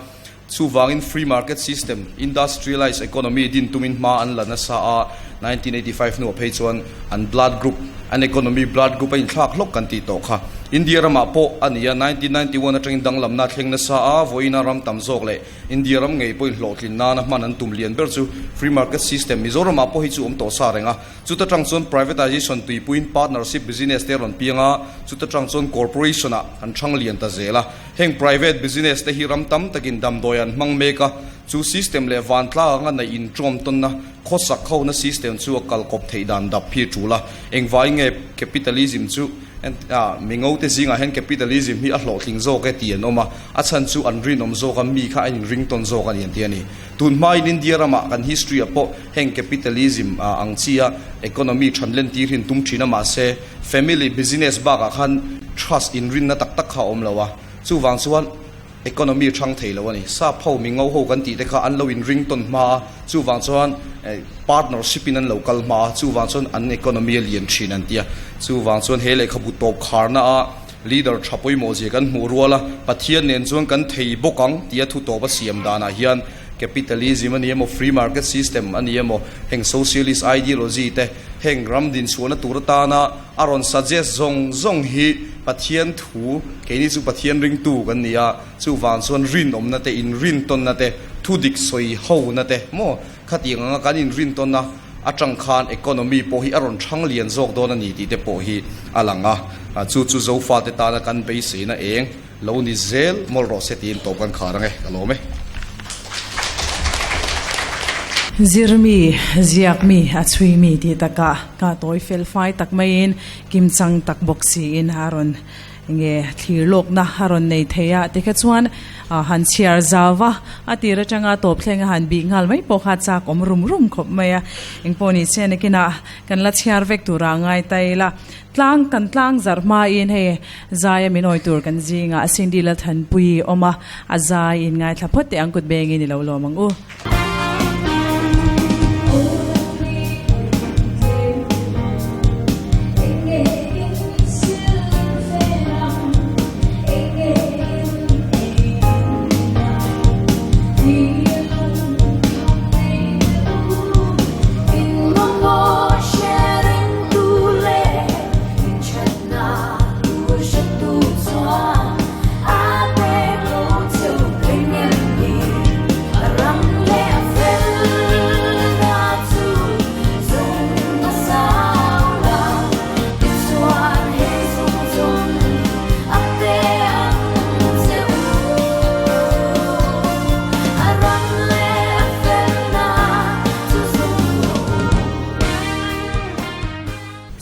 Chuvangin free market system, industrialized economy din tumin hma an la nasa a, 1985 hnuah phei chuan an blood group, an economy blood group a inthlak hlawk kan tih tawh kha. India ramah pawh a ni a, 1991 atangin danglamna a thleng nasa a, vawiina ram tam zawk leh India ram ngei pawhin hlawhtlin nana hman an tum lian ber chu free market system Mizoramah pawh hi chu awm tawh sa reng a. Chuta tang chuan privatization tuipuiin partnership business te a rawn piang a, chuta tang chuan corporation ah an thang lian ta zel a. Heng private business te hi ram tam takin damdawi an hmang mek a, chu system leh vantlang anga neih intawm tawnna khawsak hona system chu a kalkawp theih dan dap hi a tul a. Engvai nge capitalism chu mingo te zingah hian capitalism hi a hlawhtling zawk e tih an awm a, a chhan chu an rinawm zawk a, mi kha an inring tawn zawk a ni an ti a ni. Tun hmain India ramah kan history ah pawh heng capitalism ang chi a economy than len tir hi an tum thin a, mahse family business bakah khan trust inrinna tak tak kha a awm lo a, chuvang chuan economy thang thei lo a ni. Sap ho, mingo ho kan tih te kha an lo inring tawn hma a, chuvang chuan partnership in an lo kal hma a, chuvang chuan an economy a lian thin an ti a. Chuvang chuan he lehkhabu tawp kharna a leader tha pawimawh zia kan hmuh rual a, Pathian nen chuan kan thei bawk ang tia thu tawp a siam danah hian capitalism a ni emaw, free market system a ni emaw, heng socialist ideology te, heng ram dinchhuahna tur atana a rawn suggest zawng zawng hi Pathian thu, keini chu Pathian ringtu kan ni a, chuvang chuan rinawmna te, inrintawnna te, thudik sawi hona te maw khatiang anga kan inrintawn a atang khan economy pawh hi a rawn thang lian zawk dawn a ni tih te pawh hi a lang a, chu chu Zofate tana kan beiseina eng lo ni zel mawlh rawh se tiin tawp kan khar ang e, ka lawm e. Zirmi, ziakmi, a chhuimi tih takah ka tawi fel fai tak maiin kimchang tak bawk siin a rawn nge thlir lawkna a rawn nei thei a tikha chuan han chhiar zau va, a tir atanga tawp thleng a han bih nghal mai pawh kha chak awm rum rum khawp mai a, engpawh ni se nakinah kan la chhiar vek tura ngai ta ila. Tlang kan tlang zarh hmain hei zaia min awi tur kan zingah Cindy Lalthanpuii awm a, a zai in ngaithla phawt teh ang kut bengin i lo lawm ang u.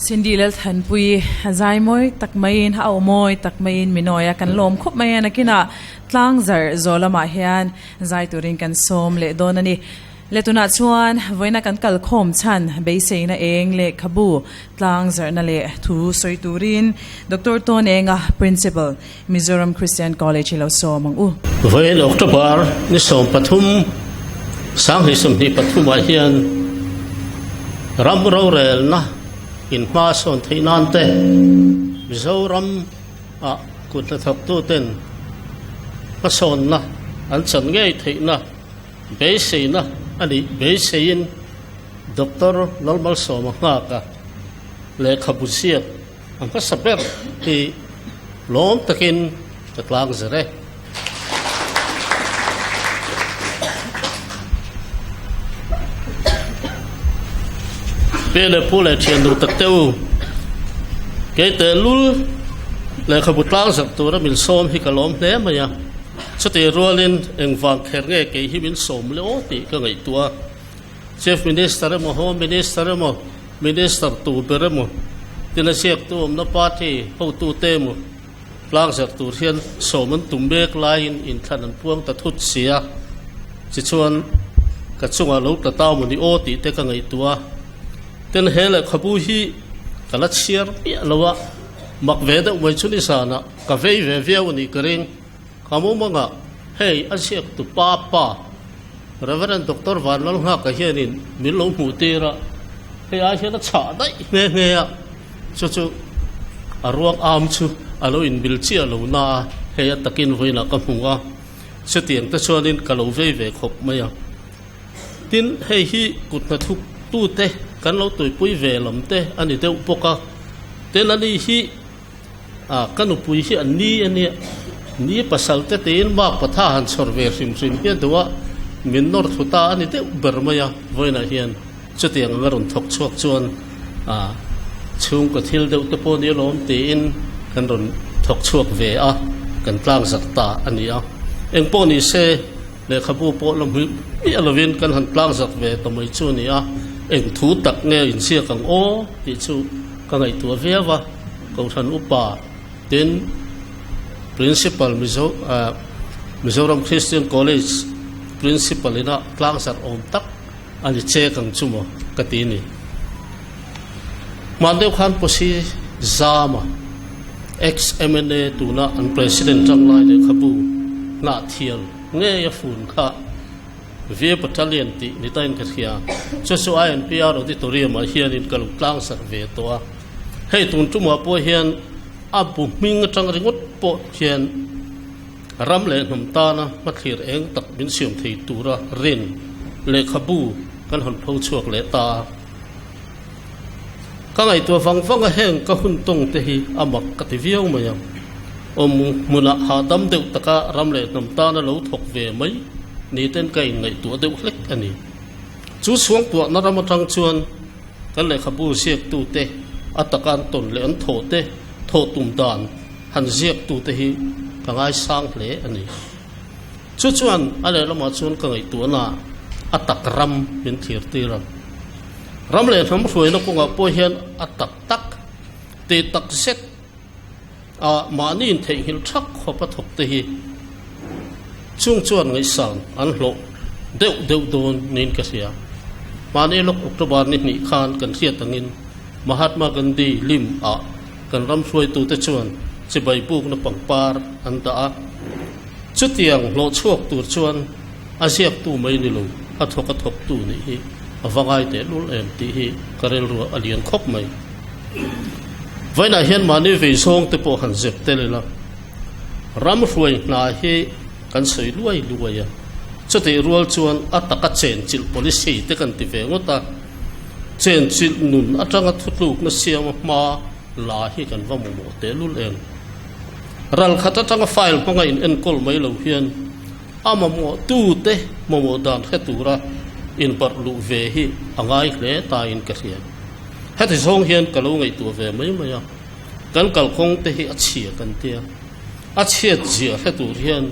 Cindy Lalthanpui a zai mawi tak maiin a aw mawi tak maiin mi nawi a kan lawm khawp mai a nakinah tlang zarh zawh lamah hian zai turin kan sawm leh dawn a ni. Le tunah chuan vawiina kan kalkhawm chhan beiseina eng lehkhabu tlang zarhna leh thu sawi turin Doctor Tawn Enga, Principal, Mizoram Christian College hi lo sawm ang u. Vawiin October ni 13, 2023 ah hian ram rorelna inhma sawn theih nan te Mizoram ah kut hnathawktu ten hmasawnna an chan ngei theihna beiseina a nih beiseiin Doctor Lalmalsawma nghaka lehkhabu ziak A hmasa ber hi lawm takin ka tlang zer e. Pi leh pu leh thian duh tak te u, kei teh lul lehkhabu tlang zar tura min sawm hi ka lawm hle mai a. Chutih rualin engvang kher nge kei hi min sawm le aw tih ka ngaihtuah a. Chief Minister emaw, Home Minister emaw, Minister tu ber emaw, tina ziaktu awmna party hotute emaw tlang zar tur hian sawm an tum mek laiin inthlan an puang ta thut si a, tichuan ka chungah lo tla tau maw ni aw tih te ka ngaihtuah a. Tin, he lehkhabu hi ka la chhiar miah lo a, mak ve deuh mai chu nizanah ka vei ve viau a nih ka ring. Ka mumangah hei a ziaktu pa pa Rev. Doctor Vanlalnghaka hianin min lo hmuh tir a, hei ai hian a chhah daih nghe nghe a, chu chu a ruang am chu a lo inbil chiah lo na a, hei a takin vawiinah ka hmu a, chutiang te chuanin ka lo vei ve khawp mai a. Tin, hei hi kut hnathuk tute kan lo tuipui ve lam te a ni deuh bawk a, tin ani hi A, ka nupui hi a ni a nia, ni pasal te tiin mak patha han chhawr ve hrim hrim hian duh a, min nawr thu ta a ni deuh ber mai a, vawiinah hian chutiang anga rawn thawk chhuak chuan a, chhungkaw thil deuh te pawh ni alawm tiin kan rawn thawk chhuak ve a, kan tlang zar ta a ni a. Eng pawh ni se, lehkhabu pawh la hmuih miah lovin kan han tlang zar ve ta mai chu a ni a, eng thu tak nge inziak ang aw tih chu ka ngaihtuah viau a. Kohhran upa tin Principal Mizo Mizoram Christian College Principal ina tlang zarh awm tak a ni chek ang chu maw ka ti ni. Hman deuh khan Posi Zama ex mna tuna an President tanglai lehkhabu hnah thial ngei a fun kha VA Battalion tih ni tain ka hria. Chu chu INPR Auditorium ah hianin ka lo tlang zarh ve tawh a. Hei tun tumah pawh hian a bu hming atang ringawt pawh hian ram leh hnam tana hmathlir eng tak min siam thei tura rin lehkhabu kan han pho chhuak leh ta a. Ka ngaihtuah vang vang a heng ka hun tawng te hi a mak ka ti viau mai a. Awm hmunah hahdam deuh taka ram leh hnam tana lo thawk ve mai ni ten ka inngaihtuah deuh hlek a ni. Chu suangtuahna ram atang chuan Kan lehkhabu ziaktute a taka an tawn leh an thawhte thawh tum dan han ziaktute hi ka ngaisang hle a ni. Chu chuan a lehlamah chuan ka ngaihtuahna a tak ram min thlir tir a. Ram leh hnam hruaina kawngah pawh hian a tak tak, tih tak zet a mahni intheihnghilh thak khawp a thawkte hi chung chuan ngaihsan an hlawh deuh deuh dawn niin ka hria. Mahni lawk October ni hnih khan kan hriat angin Mahatma Gandhi lim ah kan ram hruaitute chuan chibai bukna pangpar an dah a. Chutiang hlawh chhuak tur chuan a ziaktu mai ni lo a thawk a thawktu nih hi a va ngai tehlul em tih hi ka rilruah a lian khawp mai. Vawiinah hian mahni vei zawng te pawh han zep tel ila, ram hruai hna hi kan sawi luai luai a, chutih rual chuan a taka chenchilh policy te kan ti ve ngawt a, chenchilh nun atanga thutlukna siama hma la hi kan va mamawh tehlul em. Ral khat atanga file hmanga in enkawl mai lo hian a mamawh tute mamawh dan hre tura inbarh luh ve hi a ngai hle tain ka hria. Heti zawng hian ka lo ngaihtuah ve mai mai a, kan kalkawng te hi a chhia kan tia, a chhiat zia hre tur hian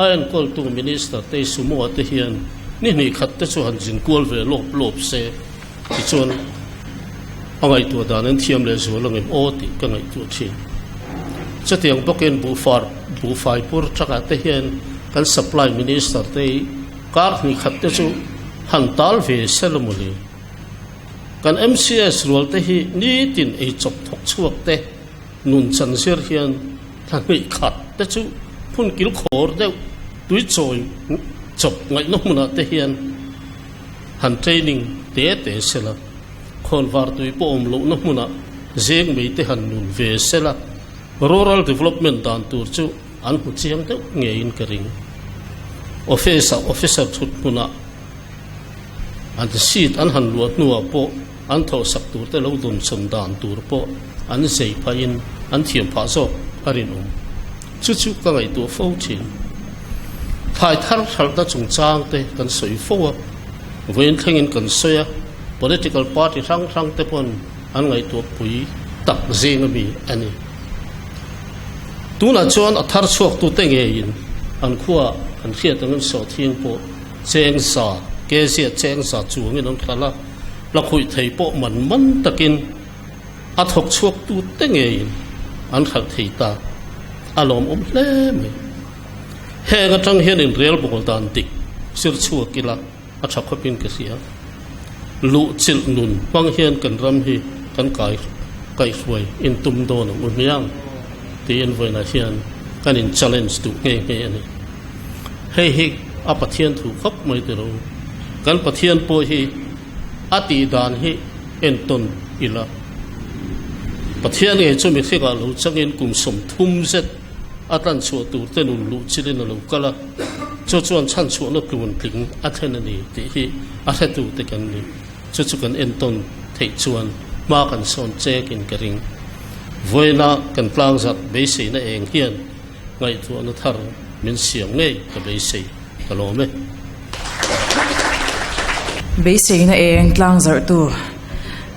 a enkawltu Minister te Sumo te hian ni hnih khat te chu han zin kual ve lawp lawp se tichuan. A ngaihtuah dan an thiam leh zual angem aw tih ka ngaihtuah thin. Chutiang bawkin buhfar buhfai pur takah te hian kan supply minister te hi kar hnih khat te chu han tal ve sel a mawle. Kan MCS rual te hi nitin eichawp thawk chhuak te nun chan zir hian thla hnih khat te chu hmun kil khawr deuh tui chawi chawp ngaihna hmunah te hian han training te te sela, khawnvar tui pawh awm lohna hmunah zeng mei te han nun ve sela, rural development dan tur chu an hmu chiang deuh ngeiin ka ring. Office ah officer thut hmunah an seat an han luah hnuah pawh an thawhsak tur te lo dawnsawn dan tur pawh an zei phahin an thiam phah zawk a rinawm. Chu chu ka ngaihtuah fo thin. Thlai thar hralhna chungchang te kan sawi fo a, vawiin thlengin kan sawi a, political party hrang hrang te pawn an ngaihtuah pui tak zing ami a ni. Tunah chuan a thar chhuak tute ngeiin an khuaah kan hriat angin sawhthing pawh cheng za, kezia cheng za chuangin an hralh a, lakhuih thei pawh man man takin A thawk chhuak tute ngeiin an hralh thei ta. A lawmawm hle mai. Heng atang hian inrelbawl dan dik zir chhuak ila a tha khawpin ka hria. Luh chilh nun hmang hian kan ram hi kan kai kaihhruai intum dawn ang u hmiang tiin vawiinah hian kan in challenge duh nghe nghe a ni. Hei hi a Pathian thu khawp mai tilo. Kan Pathian pawh hi A tih dan hi entawn ila. Pathian ngei chu mihringah lo changin kum 30 zet a tlanchhuah tur te nun luh chilin a lo kal a, chu chuan chhanchhuahna tlun tling a thlen a ni tih hi a hretu te kan ni. Chu chu kan entawn theih chuan hma kan sawn chekin ka ring. Vawiina kan tlangzarh beiseina eng hian ngaihtuahna thar min siam ngei ka beisei ka lawm e. Beiseina eng tlang zarhtu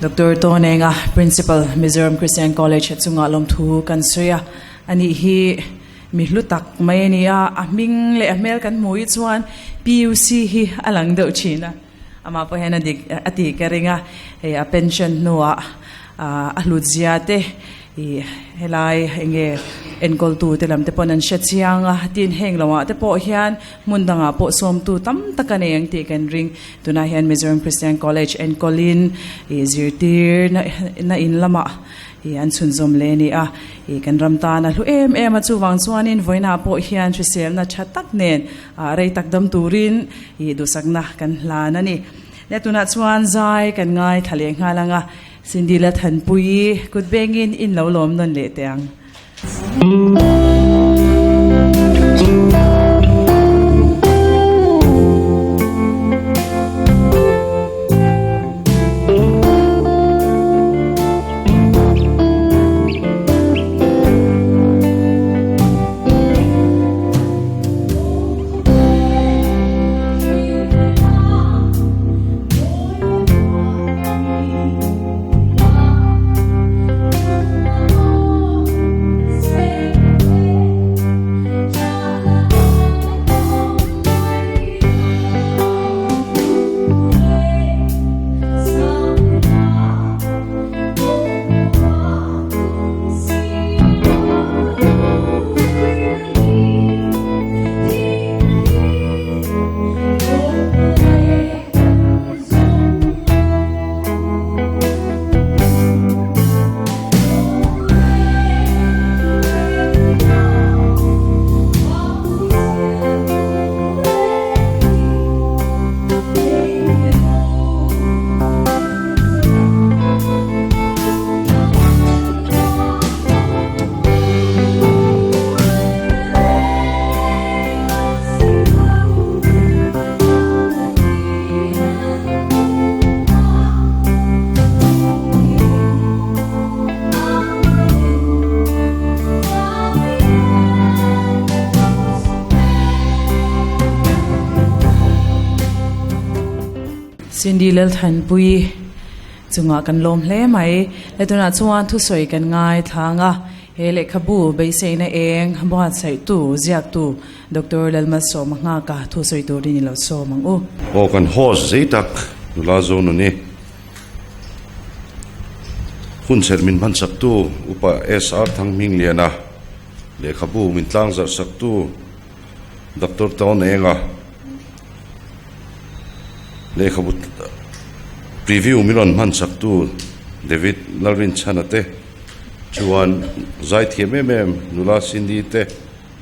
Doctor Tawnenga, Principal, Mizoram Christian College chungah lawmthu kan sawi a, ani hi mi hlu tak mai a ni a, a hming leh a hmel kan hmuh hi chuan PUC hi a lang deuh thin a, amah pawh hian a dik a tih ka ring a, hei a pension hnuah a hlut zia te Ih, helai enge enkawltu te lam te pawn an hre chiang a, tin heng lohah te pawh hian hmun dangah pawh sawmtu tam tak a nei ang tih kan ring. Tunah hian Mizoram Christian College enkawlin ih zirtir na na in lamah ih an chhunzawm leh a ni a, ih kan ram tan a hlu em em a, chuvang chuanin vawiinah pawh hian hriselna tha tak nen ah rei tak dam turin ih duhsakna kan hlan a ni. Le tunah chuan zai kan ngaithla leh nghal ang a. Cindy la Thanpuii kut bengin in lo lawm nawn leh teh ang. Cindy Lalthanpuii chungah kan lawm hle mai. Le tunah chuan thusawi kan ngaithlang a, he lehkhabu beiseina eng buatsaihtu ziaktu Doctor Lalmalsawma nghaka thu sawi turin i lo sawm ang u. Aw kan host zei tak nula zo nuni. Hun serh min hmansaktu Upa SR Thanghmingliana, lehkhabu min tlangzarhsaktu Doctor Tawn Enga, lehkhabu preview min rawn hmansaktu David Lalrinchhana te chuan zaithiam em em nula Cindy te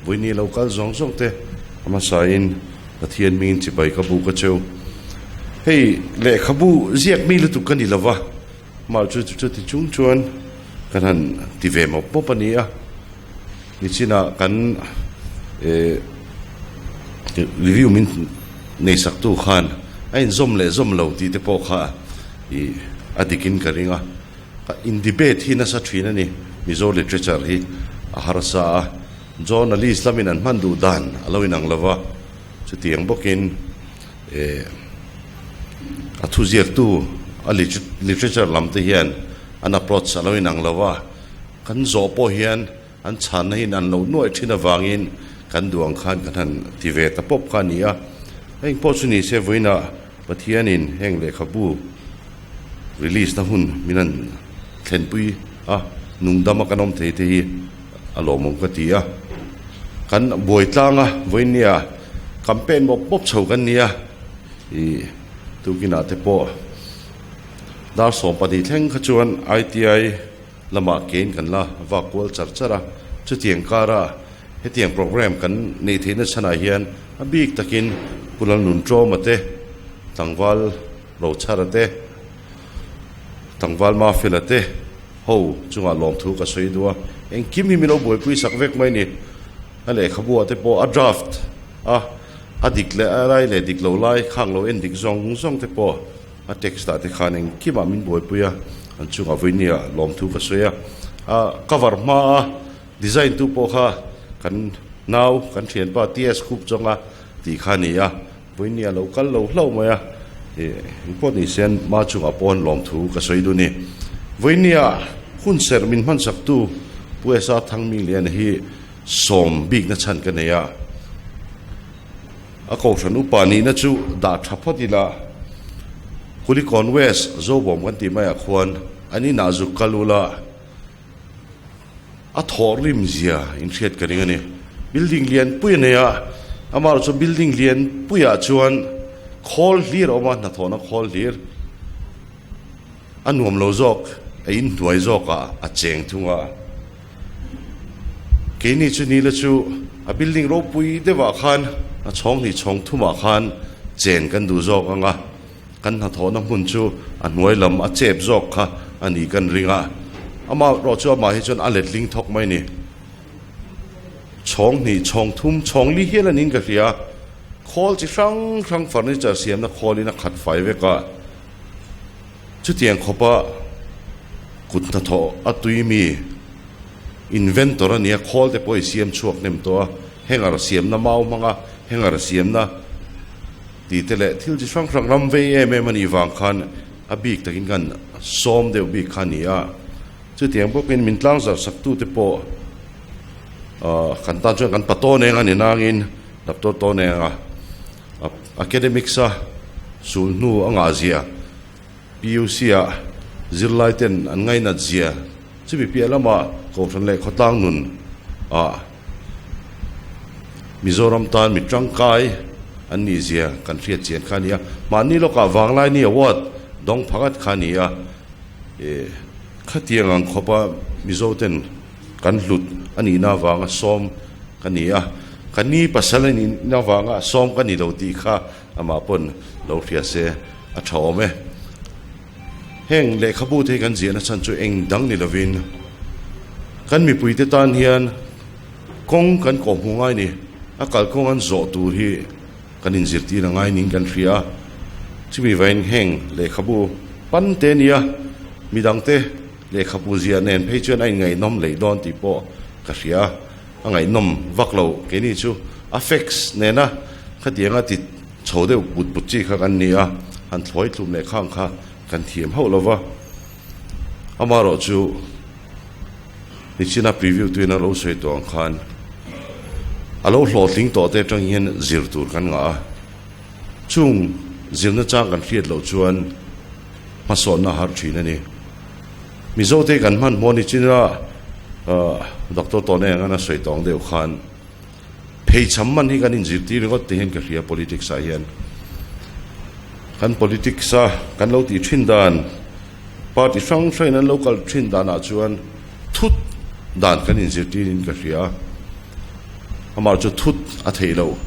Vawiini lo kal zawng zawng te a hmasain Pathian mingin chibai ka bu ka cheu. Hei lehkhabu ziak mi lutuk ka ni lo va, mah chu chuti chung chuan kan han ti ve mawp mawp a ni a. Nichinah kan eh review min neisaktu khan a inzawm leh zawm lo tih te pawh kha ih a dikin ka ring a. In debate hi nasa thin a ni. Mizo literature hi a harsa a, journalist lamin an hman duh dan a lo inang lo va, chutiang bawkin eh a thuziaktu a literature lam te hian an approach a lo inang lo va, kan zawh pawh hian an chhanna hi an lo nuaih thin avangin kan duh ang khan kan han ti ve ta pawp kha a ni a. Heng pawh chu ni se vawiinah Pathianin heng lehkhabu release na hun min han thlenpui a, nungdam a kan awm thei te hi a lawmawm ka ti a. Kan buai tlang a, vawinia campaign mawp mawp chho kan nia, ih tukinah te pawh dar 12 thleng kha chuan ITI lamah kein kan la vak kual char char a, chutiang kara Hetiang programme kan neih theihna chhanah hian a bik takin Pu Lalnuntawma te, Tlangval Rochhara te, Tlangval Mafela te ho chungah lawmthu ka sawi duh a, engkim hi min lo buaipui sak vek mai ni. A lehkhabuah te pawh a draft a, a dik leh a lai leh dik lo lai khang lo en dik zawng zawng te pawh a text ah te khan engkimah min buaipui a, an chungah vawinia lawmthu ka sawi a, a cover hma a. Design tu pawh kha kan nau kan thianpa TS Khup zawnga tih kha a ni a, vawiin a lo kal lo hlauh mai a, ih engpawh ni se ma chungah pawn lawmthu ka sawi dun i. Vawiin hun serh min hmansaktu Pu SR Thangmingliana hi sawm bikna chhan ka nei a, a kohhran upa nihna chu dah tha phawt ila Kulikawn West Zobawm kan tih maiah khuan an inah zuk kal ula, A thawh rim zia in hriat ka ring a ni. Building lian pui a nei a, amaherawh chu building lian puiah chuan khawl hlir a awm a, hnathawhna khawl hlir a nuam lo zawk, a inhnuai zawkah a cheng thung a. Keini chu nila chu a building ropui deuhah khan a chhawng hnih chhawng thumah khan chen kan duh zawk ang a. Kan hnathawhna hmun chu a hnuai lam a chep zawk kha a ni kan ring a, amah erawh chu amah hi chuan a letling thawk mai a ni. Chhawng hnih, chhawng thum, chhawng li hial a niin ka hria. Khawl chi hrang hrang furniture siamna khawlin a khat fai vek a, chutiang khawpa kut hnathawh a tui mi inventor a nia, khawl te pawh i siam chhuak hnem tawh a, hanger siamna mau hmanga hanger siamna, Tih te leh thil chi hrang hrang ram vei em em a nih vang khan a bik takin kan sawm deuh bik kha a ni a. Chutiang bawkin min tlangzarh saktute pawh kan tan chuan kan pa tawn eng a ni nangin Doctor tawn eng a academics a sulhnu a ngah zia PUC ah zirlai ten an ngainat zia chumi piah lamah Kohhran leh khawtlang nun ah Mizoram tan mi tangkai an nih zia kan hriat chian kha a ni a. Mahni lawkah Vanglaini Award dawng phangat kha a ni a. Eh khatiang ang khawpa Mizo ten kan hlut a nihna avanga sawm ka ni a. Ka ni pasal a nihna avanga sawm ka ni lo tih kha Amah pawn lo hria se a tha awm e. Heng lehkhabu te hi kan ziahna chhan chu eng dang ni lovin kan mipuite tan hian kawng kan kawhhmu ngai ni, a kalkawng an zawh tur hi kan inzirtir a ngai ning kan hria a. Chumi vain heng lehkhabu pan te nia midangte lehkhabu ziah nen phei chuan a inngaihnawm leh dawn tih pawh ka hria a. A ngaihnawm vak lo, keini chu a facts nena khatianga ti chho deuh but but chi kha kan ni a, han thlawi tlum leh khang kha kan thiam hauh lo va. Amaherawh chu nichina preview tuin a lo sawi tawh ang khan a lo hlawhtling tawh te atang hian zir tur kan ngah a, chung zirna chang kan hriat loh chuan hmasawnna a har thin a ni. Mizote kan hmanhmawh ni chin a, Doctor Tawne ang a sawi tawng deuh khan pheichham man hi kan inzirtir ringawt te hian ka hria politics ah hian. Kan politics a kan lo tih thin dan, party hrang hrang in an lo kal thin dan ah chuan thut dan kan inzirtir in ka hria. Amah chu thut a theih loh.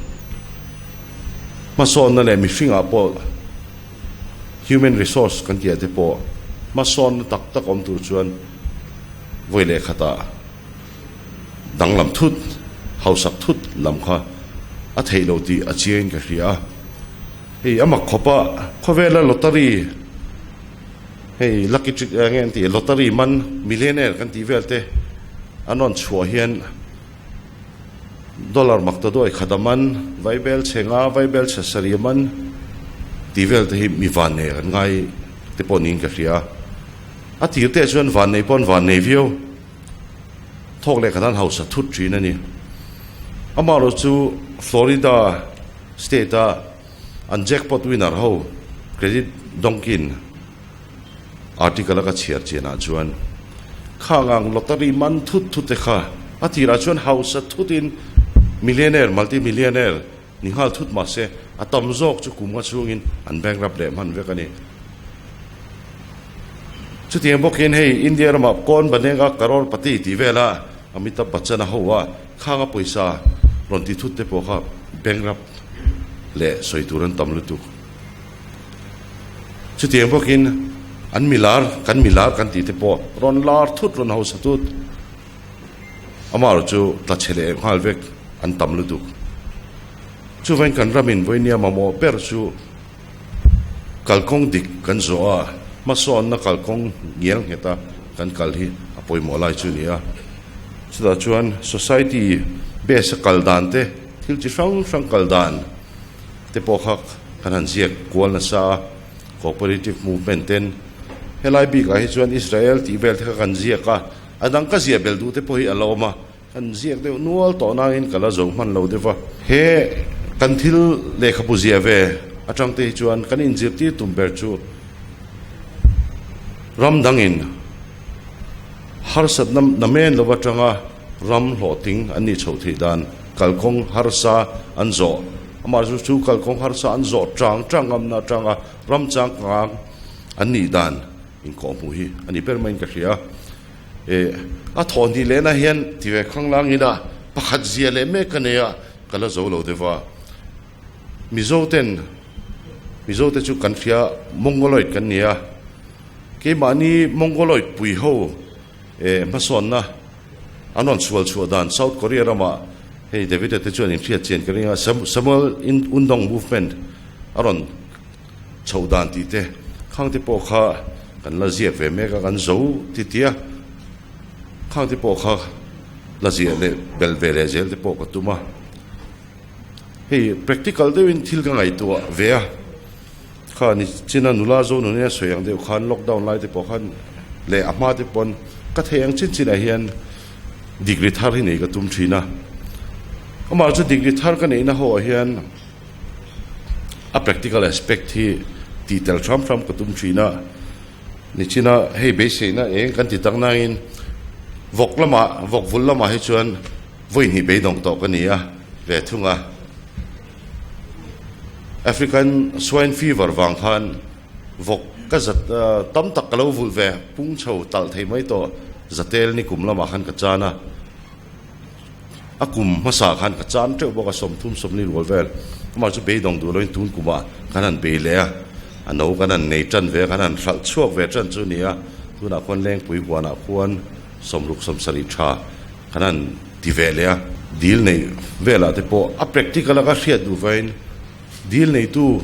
Hmasawnna leh mihring ah pawh human resource kan tih ah te pawh hmasawnna tak tak awm tur chuan vawi leh khatah danglam thut, hausak thut lam kha a theih loh tih a chiangin ka hria a. Hei a mak khawp a, khawvela lottery hei lucky trick eng nge an tih lottery man millionaire kan tih vel te an rawn chhuah hian Dollar mak ta duai khat a man, vaibel chhe nga, vaibel chhe sarih a man tih vel te hi mi vannei kan ngai te pawh niin ka hria. A tir te chuan vannei pawh an vannei viau. Thawk leh khat an hausa thut thin a ni. Amaherawh chu Florida state a an jackpot winner ho credit dawngkin Article a ka chhiar chianah chuan khang ang lottery man thut thut te kha a tirah chuan hausa thutin millionaire, multi millionaire ni nghal thut mah se a tam zawk chu kum nga chhungin an bankrupt leh hman vek a ni. Chutiang bawkin hei India ramah Kawn Banega Crorepati tih vela Amitabh Bachchan a ho a, khang a pawisa rawn ti thut te pawh kha bankrupt leh sawi tur an tam lutuk. Chutiang bawkin an milar, kan milar kan tih te pawh rawn lar thut, rawn hausa thut, amaherawh chu tla chhe leh nghal vek an tam lutuk. Chuvangin kan ramin vawinia mamawh ber chu kalkawng dik kan zawh a, hmasawnna kalkawng ngial ngheta kan kal hi a pawimawh lai chu a ni a. Chutah chuan society base a kal dan te, thil chi hrang hrang kal dan, te pawh kha kan han ziak kual nasa a, cooperative movement ten helai bikah hi chuan Israel tih vel te kha kan ziak a, a dang ka ziah bel duh te pawh hi a la awm a, kan ziak deuh nual tawh nangin ka la zo hman lo deuh va. He kan thil lehkhabu ziah ve atang te hi chuan kan inzirtir tum ber chu ram dangin harsatna namen lo atanga ram hlawhtling an nih chhoh theih dan kalkawng harsa an zawh. Amah chu chu kalkawng harsa an zawh chang chang ngamna atanga ram changkang an nih dan inkawhhmuh hi a ni ber maiin ka hria. E, a thawhhnih lehna hian ti ve khanglang ila pakhat zia leh mek ka nei a, ka la zo lo deuh va. Mizo ten, Mizo te chu kan hria Mongoloid kan ni a, keimahni Mongoloid pui ho e hmasawnna An rawn sual chhuah dan South Korea ramah hei David-a te chuan inhriat chian ka ring a, Samuel Undong movement a rawn chhoh dan tih te khang te pawh kha kan la ziak ve mek a, kan zo ti tia khang te pawh kha la ziah leh belh ve leh zel te pawh ka tum a. Hei practical deuhin thil ka ngaihtuah ve a, kha ni china nula zo nunei a sawi ang deuh khan lockdown lai te pawh khan leh a hma te pawn ka thei ang chin chinah hian degree thar hi nei ka tum thin a, amah chu degree thar ka neihna ho ah hian a practical aspect hi tih tel hram hram ka tum thin a, ni china hei beiseina eng kan ti tak nangin vawk lamah vawk vul lamah hi chuan Vawi hnih beidawng tawh ka ni a ve thung a. African Swine Fever vang khan vawk ka zat tam tak ka lo vulh ve pung chho talh thei mai tawh zatel ni kum lamah khan ka chan a. A kum hmasa khan ka chan teuh bawk a 30 40 rual vel. Amah chu beidawng duh loin tun kumah kan han bei leh a, a no kan han nei tan ve a, kan han hralh chhuak ve tan chu a ni a. Tunah khuan Lengpui huanah khuan 60 70 tha Kan han ti ve leh a, dil neih velah te pawh a practical a ka hriat duh vain dil neitu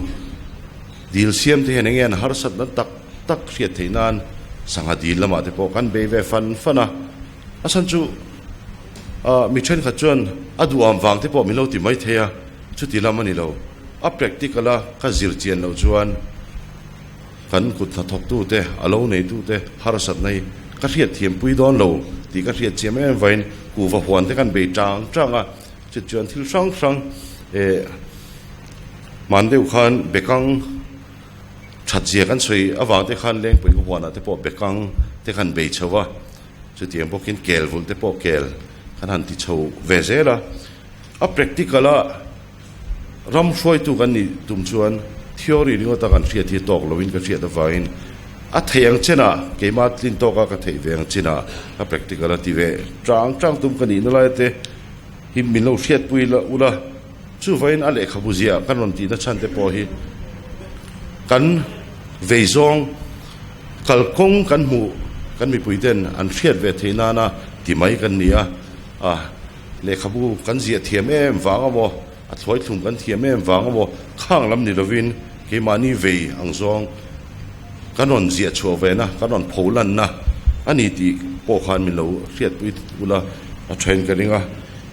dil siam te hian enge an harsatna tak tak hriat theih nan sangha dil lamah te pawh kan bei ve fan fan a, a chhan chu ah mi thenkhat chuan a duham vang te pawh min lo ti mai thei a, chuti lam a ni lo, a practical a ka zir chian loh chuan. Kan kut hnathawktute, a lo neitute harsatna hi ka hriatthiampui dawn lo tih ka hriat chiam em vain kuhva huan te kan bei chang chang a, chut chuan thil hrang hrang eh hman deuh khan bekang that zia kan sawi avang te khan Lengpui ka huanah te pawh bekang. te kan bei chho a, chutiang bawkin kel vulh te pawh kel kan han ti chho ve zel a. A practical a ram hruaitu kan nih tum chuan theory ringawta kan hriat hi tawk loin ka hriat avangin a theih ang chenah keimah tlin tawka ka theih ve ang chinah a practical a ti ve chang chang tum ka nihna lai te hi min lo hriatpui la ula chuvain a lehkhabu ziah kan rawn tihna chhan te pawh hi kan vei zawng kalkawng kan hmuh kan mipui ten an hriat ve theih nana ti mai kan ni a a. Lehkhabu kan ziah thiam em vang amaw, a thluaithlum kan thiam em vang amaw, khang lam ni lovin keimahni vei ang zawng kan rawn ziah chhuah vena, kan rawn pho lanna a ni tih pawh khan min lo hriatpui ula a then ka ring a.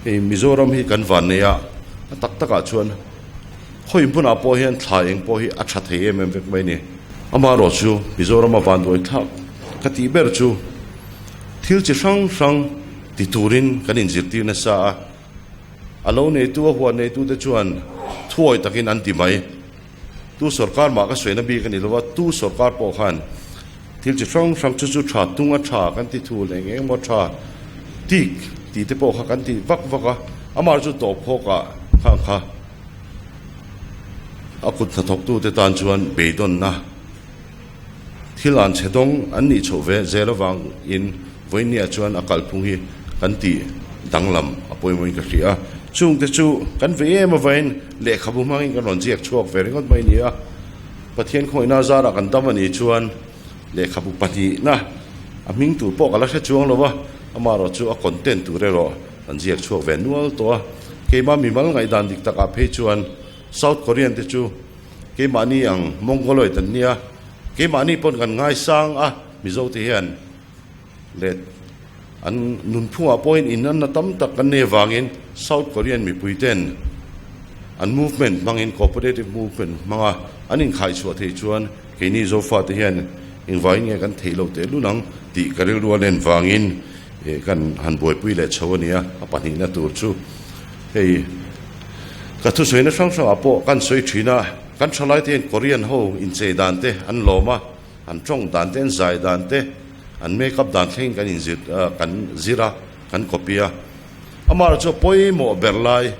Hei Mizoram hi kan van nei a, a tak takah chuan khawi hmunah pawh hian thla eng pawh hi a tha thei em em vek mai a ni. Amaherawhchu Mizorama vanduai thlak ka tih ber chu thil chi hrang hrang, Ti turin kan inzirtir nasa a, a lo neitu a huan neitute chuan thuawi takin an ti mai. Tu sorkar mah ka sawi na bik a ni lo a, tu sorkar pawh khan thil chi hrang hrang chu chu tha tung a tha kan ti thu leh eng eng emaw tha tik tih te pawh kha kan ti vak vak a, amah chu tawp phawkah khang kha a kut hnathawktute tan chuan beidawnna Thil an chhe dawng an nih chhoh ve zel avangin vawinia chuan a kalphung hi kan tih danglam a pawimawhin ka hria a. Chungte chu kan vei em avain lehkhabu hmangin kan rawn ziak chhuak ve ringawt mai a ni a. Pathian khawihna zarah kan dam a nih chuan lehkhabu pahnihna a hming tur pawh ka la hre chuang lo va, amaherawh chu a content tur erawh kan ziak chhuak ve nual tawh a. Keimah mimal ngaihdan dik takah phei chuan South Korean te chu Keimahni ang Mongoloid an nia, keimahni pawn kan ngaisang a, Mizo te hian let an nunphungah pawhin in anna tam tak kan nei avangin South Korean mipui ten an movement hmangin cooperative movement hmanga an inkhaichhuah theih chuan keini Zofa te hian engvangin nge kan theih loh tehlul ang tih ka rilru a len vangin kan han buaipui leh chho a nia, a pahnihna tur chu hei. Ka thusawiina hrang hrangah pawh kan sawi thin a, kan thalaite hian Korean ho inchei dan te an lawm a, an tawng dan te, an zai dan te, an make up dan thlengin kan inzir kan zir a, kan copy a. Amaherawhchu a pawimawh ber lai,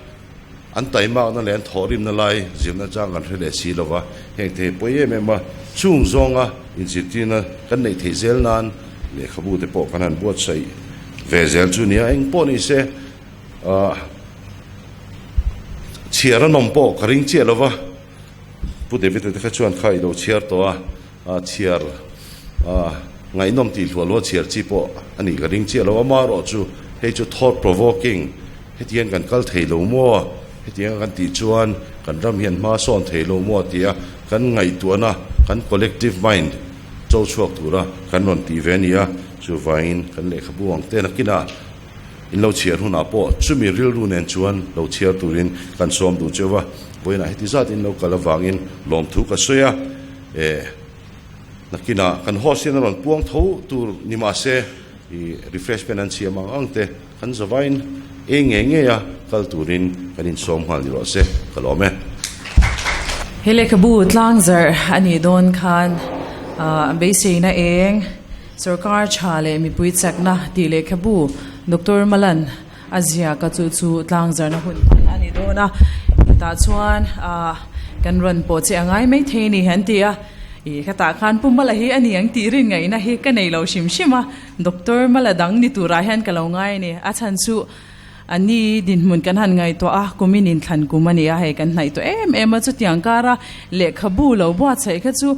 an taimakna leh an thawhrimna lai zirna chang kan hre leh si lo va, heng te hi pawi em em a, chung zawnga inzirtirna kan neih theih zel nan lehkhabu te pawh kan han buatsaih ve zel chu nia, engpawh ni se. Ahh chhiar a nawm pawh ka ring chiah lova, Pu David a te kha chuan kha i lo chhiar tawh a, ah chhiar ah ngaihnawm tih hluah luah chhiar chi pawh a nih ka ring chiah lo, amaherawh chu hei chu thought provoking hetiang kan kal thei lo maw, hetianga kan tih chuan kan ram hian hma sawn thei lo maw tia kan ngaihtuahna kan collective mind cho chhuak tura kan rawn tih ve a ni a, chuvangin kan lehkhabu ang te nakinah. In lo chhiar hunah pawh chumi rilru nen chuan lo chhiar turin kan sawm duh cheu va, vawiinah heti zat in lo kal avangin lawmthu ka sawi a, eh nakinah kan host hian a rawn puang tho tur ni mahse i refreshment an siam ang ang te kan zavain ei ngei ngei a kal turin kan insawm nghal ni rawh se, ka lawm e. He lehkhabu tlangzarh a nih dawn khan beiseina eng. Sorkar tha leh mipui chakna tih lehkhabu Doctor Malan a ziak a chu chu tlangzarna hun hman a ni dawn a, hetah chuan ah kan rawn pawh che a ngai mai thei a ni an ti a, ih khatah khan Pu Mala hi a ni ang tih rin ngaihna hi ka nei lo hrim hrim a, Doctor Mala dang ni turah hian ka lo ngai a ni, a chhan chu A ni dinhmun kan han ngaihtuah a, kumin inthlan kum a ni a, hei kan hnaih tawh em em a, chutiang kara lehkhabu lo buatsaih kha chu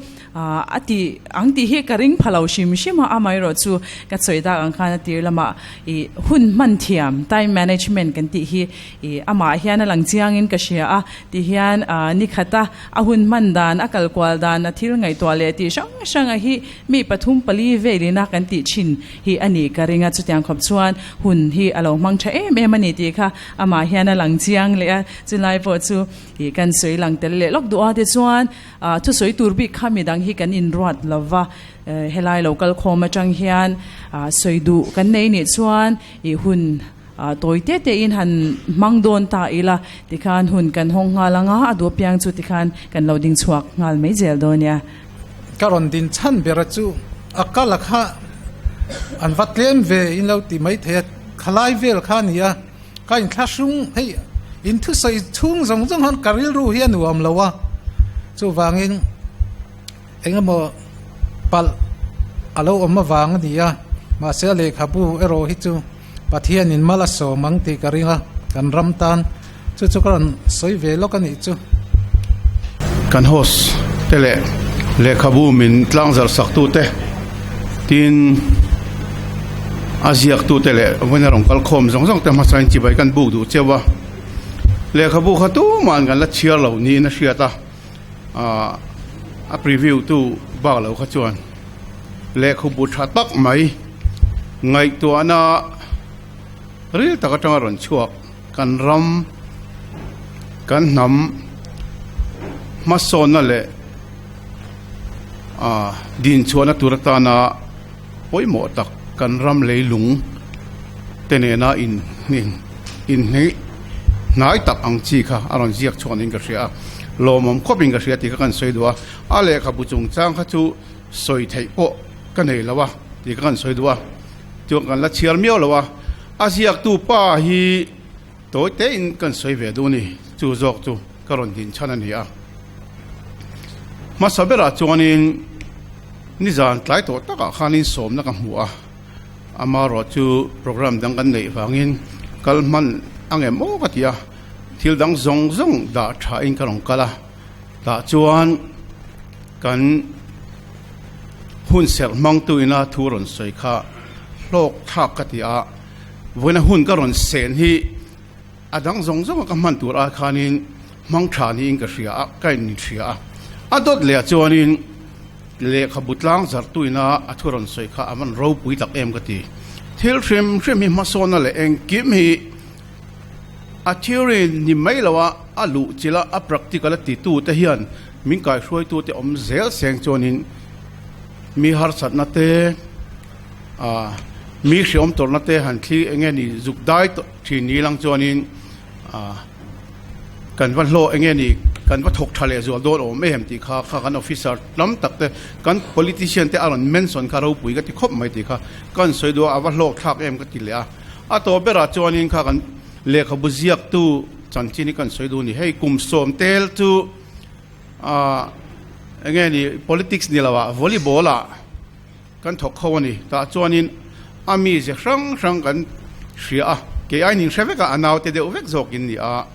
a ti ang tih hi ka ring pha lo hrim hrim a, amaherawh chu ka sawi dak ang khan a tir lamah ih hun hman thiam time management kan tih hi ih amah hian a lang chiangin ka hria a, ti hian ni khata a hun hman dan a kal kual dan a thil ngaihtuah leh tih hrang hrang a hi mi pathum pali velina kan tih thin hi a nih ka ring a, chutiang khawp chuan hun hi a lo hmang tha em em a ni tih kha amah hian a lang chiang leh a, chulai pawh chu ih kan sawi lang tel leh lawk duh a tichuan ah thusawi tur bik kha midang hi kan inruat lo va, helai lo kal khawm atang hian ah sawi duh kan nei nih chuan ih hun ah tawi te te in han hmang dawn ta ila tikhan hun kan hawng nghal ang a, a duh apiang chu tikhan kan lo ding chhuak nghal mai zel dawn nia. Ka rawn din chhan ber a chu a kal a kha. An va tlem ve in lo ti mai thei a, khalai vel kha a ni a, ka inthlahrung hei in thusawi chhung zawng zawng hian ka rilru hi a nuam lo a, chuvangin eng emaw palh a lo awm avang a ni a, mahse a lehkhabu erawh hi chu Pathianin mal a sawm ang tih ka ring a, kan ram tan chu chu ka rawn sawi ve lawk a nih chu. Kan host te leh lehkhabu min tlangzarh sak tu te tin a ziak tu te leh vawiin a rawn kal khawm zawng zawng te hmasa in chibai kan buk duh cheu a, lehkhabu kha tumahin kan la chhiar lo niin a hriat a, ahh a preview tu bak lo kha chuan lehkhabu tha tak mai ngaihtuahna ril tak atanga rawn chhuak. Kan ram, kan hnam hmasawnna leh dinchhuahna tur atana pawimawh tak kan ram leilung te nena inhneih hnai tak ang chi kha a rawn ziak chhuak niin ka hria a, lawmawm khawpin ka hria tih kha kan sawi duh a, a lehkhabu chungchang kha chu sawi theih pawh ka nei lo a tih kha kan sawi duh a, chuan kan la chhiar miau lo a. A ziaktu pa hi tawi tein kan sawi ve duh a ni, chu zawk chu ka rawn din chhan a ni a. Hmasa berah chuanin nizan tlai tawh takah khanin sawmna ka hmu a, amaherawh chu programme dang kan neih vangin kal hman angem aw ka ti a, thil dang zawng zawng dah thain ka rawn kal a, tah chuan kan hun serh hmangtu ina thu rawn sawi kha hlawk thlak ka ti a, vawiina hun ka rawn sen hi a dang zawng zawnga ka hman tur ai khanin hmang tha niin ka hria a, ka inhria a. A dawt leh ah chuanin lehkhabu tlang zarhtu ina a thu rawn sawi kha a van ropui tak em ka ti. Thil hrim hrim hi hmasawnna leh engkim hi a theory ni mai lo a, a luh chilh a, a practical a titu te hian min kaihruaitu te awm zel seng chuanin mi harsatna te, Aaa mi hriawm tawrhna te han thli eng nge ni zuk dai tawh thin ni lang chuanin aaa kan va hlawh eng nge ni kan va thawk tha leh zual dawn awm em tih kha kha kan officer tam tak te kan politician te a rawn mention kha ropui ka ti khawp mai tih kha kan sawi duh a a va hlawk thlak em ka ti leh a a tawp berah chuanin kha kan lehkhabu ziaktu chanchin hi kan sawi duh a ni hei kum sawm tel chu aaa eng nge ni politics ni lo ah volleyball ah. Kan thawk kho a ni. Tah chuanin a mize hrang hrang kan hria a, kei aiin inhre vek a, a naute deuh vek zawkin ni a.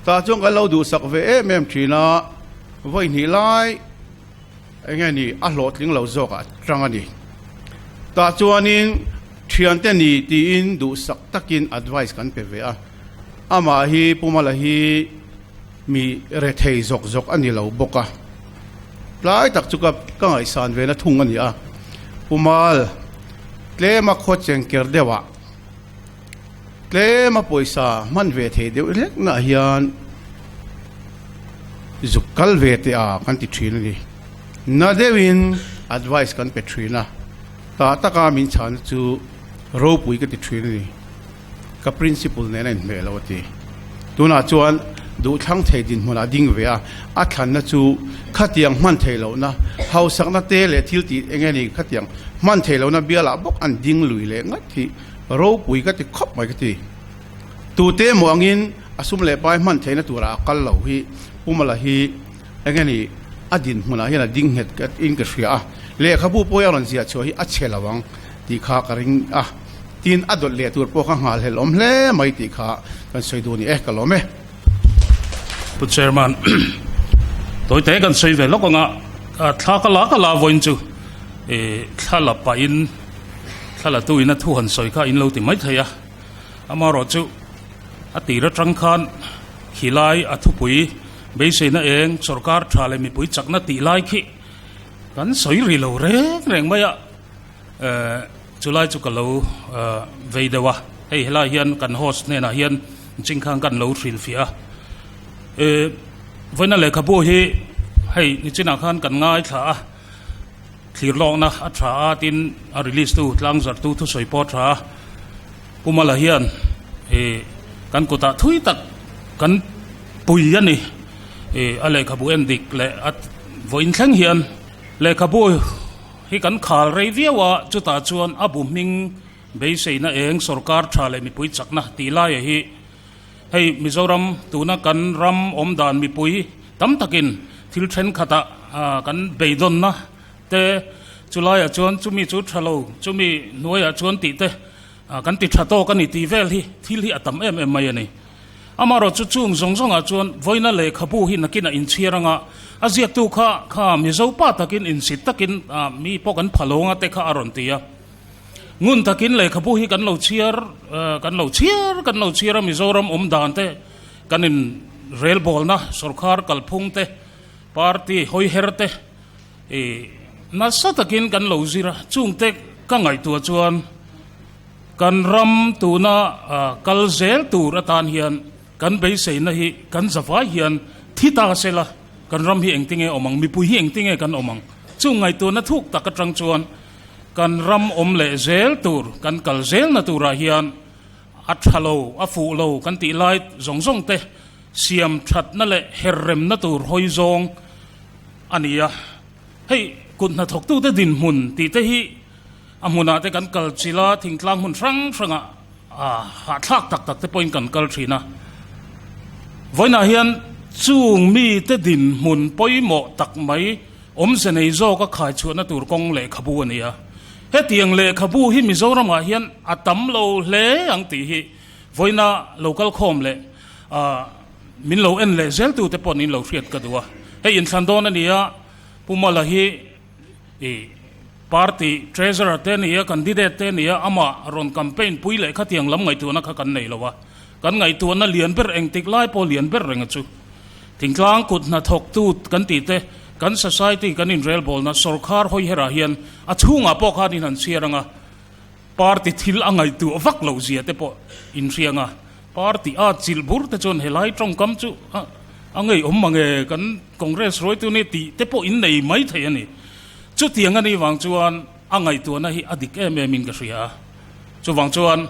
Tah chuan kan lo duhsak ve em em thin a, vawi hnih lai eng nge ni a hlawhtling lo zawk ah tang a ni. Tah chuanin thiante ni tiin duhsak takin advice kan pe ve a, amah hi Pu Mala hi mi rethei zawk zawk a ni lo bawk a. Tlai tak chu ka ka ngaihsan ve na thung a ni a, Pumal tlema khaw cheng ker deuhah tlema pawisa hman ve thei deuh hlek nah hian zuk kal ve teh a kan ti thin a ni. Na deuhin advice kan pe thin a, tah taka min chhana chu ropui ka ti thin a ni. Ka principle nen a inhmeh lo a ti. Tunah chuan duhthlang thei dinhmunah a ding ve a, a thlanna chu khatiang hman theih lohna, hausakna te leh thil tih eng nge ni khatiang hman theih lohna bialah bawk an ding lui leh ngat hi ropui ka ti khawp mai ka ti. Tute emaw angin a sum leh pai hman theihna turah a kal lo hi Pumala hi eng nge ni a dinhmunah hian a ding nghet in ka hria a, lehkhabu pawh hi a rawn ziah chhuah hi a chhe lo ang tih kha ka ring a. Tin, a dawt leh tur pawh kha nghalhlel awm hle mai tih kha kan sawi duh a ni e, ka lawm e. Pu Chairman, tawite kan sawi ve lawk anga thla ka la ka la vawiin chu thla la pahin thla la tuin a thu han sawi kha in lo ti mai thei a, amaherawh chu a tir atang khan khilai a thupui beiseina eng sorkar tha leh mipui chakna tih lai khi kan sawi ri lo reng reng mai a. Chulai chu ka lo vei deuh a, hei helai hian kan host hnenah hian chingkhang kan lo hrilhfiah a. Vawiina lehkhabu hi hei nichinah khan kan ngaithla a, thlir lawkna a tha a tin a release tu tlangzarhtu thusawi pawh a tha a. Pu Mala hian kan kutah thui tak kan pui a ni, a lehkhabu en dik leh a vawiin thleng hian lehkhabu. hi kan khal rei viau a, chutah chuan a bu hming beiseina eng sorkar tha leh mipui chakna tih laia hi hei Mizoram tuna kan ram awm dan mipui tam takin thil thenkhatah kan beidawnna te chulaiah chuan chumi chu tha lo chumi hnuaiah chuan tih te kan ti tha tawk a ni tih vel hi thil hi a tam em em mai a ni. Amaherawh chu chung zawng zawngah chuan vawiina lehkhabu hi nakinah inchhiar anga a ziaktu kha kha Mizo pa takin insit takin mi pawh kan pha lo anga te kha a rawn ti a. Ngun takin lehkhabu hi kan lo chhiar kan lo chhiar kan lo chhiar a Mizoram awm dan te kan in relbawlna sorkar kalphung te party hawiher te i nasa takin kan lo zir a chungte ka ngaihtuah chuan Kan ram tuna kal zel tur atan hian kan beiseina hi kan zavai hian thi ta sela kan ram hi engtinge awm ang, mipui hi engtinge kan awm ang? Chung ngaihtuahna thuk tak atang chuan kan ram awm leh zel tur, kan kal zelna turah hian a tha lo, a fuh lo kan tih lai zawng zawng te siam thatna leh her remna tur hawi zawng a ni a. Hei kut hnathawktute dinhmun tih te hi A hmunah te kan kal chilh a, thingtlang hmun hrang hrangah hahthlak tak tak te pawhin kan kal thin a. Vawiinah hian chung mite dinhmun pawimawh tak mai awmze nei zawka khaichhuahna tur kawng lehkhabu a ni a. Hetiang lehkhabu hi Mizoramah hian a tam lo hle ang tih hi vawiina lo kal khawm leh min lo en leh zel tute pawhin in lo hriat ka duh a. Hei inthlan dawn a ni a, Pu Mala hi I party treasurer te nia, candidate te nia, amah rawn campaign pui leh khatiang lam ngaihtuahna kha kan nei lo a. Kan ngaihtuahna lian ber engtik lai pawh lian ber reng a chu. Thingtlang kut hnathawktu kan tih te, kan society kan inrelbawlna sorkar hawi herah hian a chhungah pawh khan in han chhiar ang a, party thil a ngaihtuah vak loh zia te pawh in hria ang a. Party a chilh bur te chuan helai tawngkam chu a ngeiawm mange kan Congress ruaitu nih tih te pawh in nei mai thei a ni. Chutiang a nih vang chuan a ngaihtuahna hi a dik em em in ka hria a. Chuvang chuan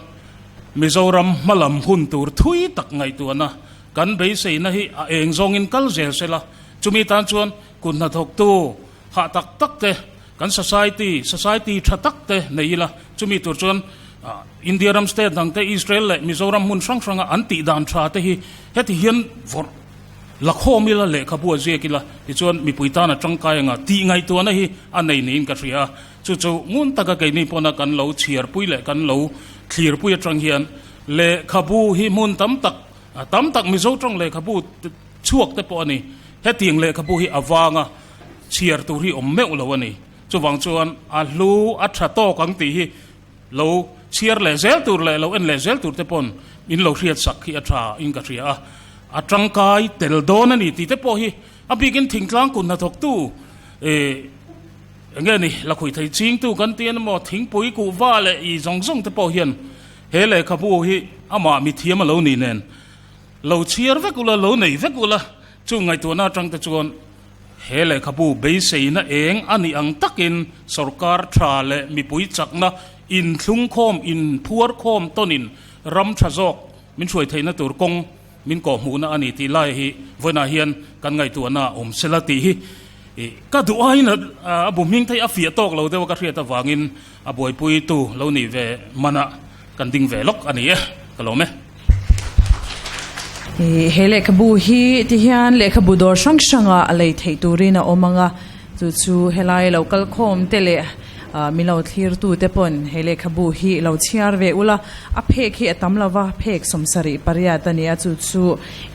Mizoram hmalam hun tur thui tak ngaihtuahna kan beiseina hi a eng zawngin kal zel sela, chumi tan chuan kut hnathawktu hah tak tak te, kan society, society tha tak te nei ila, chumi tur chuan India ram state dang te, Israel leh Mizoram hmun hrang hranga an tih dan tha te hi heti hian vawrh la khawm ila, lehkhabu a ziak ila, tichuan mipui tan a tangkai anga tih ngaihtuahna hi a nei niin ka hria a. Chu chu ngun taka keini pawna kan lo chhiarpui leh kan lo thlirpui atang hian lehkhabu hi hmun tam tak, tam tak Mizo tawng lehkhabu chhuak te pawh a ni. Hetiang lehkhabu hi a vanga chhiar tur hi awm meuh lo a ni. Chuvang chuan a hlu a tha tawk ang tih hi lo chhiar leh zel tur leh lo en leh zel tur te pawn in lo hriat sak hi a tha in ka hria a. A tangkai tel dawn a ni tih te pawh hi a bikin thingtlang kut hnathawktu eh eng nge ni lakhuih thei chingtu kan ti emaw thingpui kuhva leh i zawng zawng te pawh hian he lehkhabu hi amah mithiam a lo nih nen lo chhiar vek ula lo nei vek ula chung ngaihtuahna atang te chuan He lehkhabu beiseina eng a nih ang takin sorkar tha leh mipui chakna inthlungkhawm, inphuarkhawm tawnin ram tha zawk min hruai theihna tur kawng min kawhhmuhna a ni tih lai hi vawiinah hian kan ngaihtuahna a awm sela tih hi ka duh aiin a bu hming thei a fiah tawk lo deuh a ka hriat avangin a buaipuitu lo nih ve manah kan ding ve lawk a ni e, ka lawm e. He lehkhabu hi ti hian lehkhabu dawr hrang hrangah a lei theih turin a awm ang a, chu chu helai lo kal khawm te leh mi lo thlir tu te pawn he lehkhabu hi lo chhiar ve ula, a phek hi a tam lo va, phek 78 a ni a, chu chu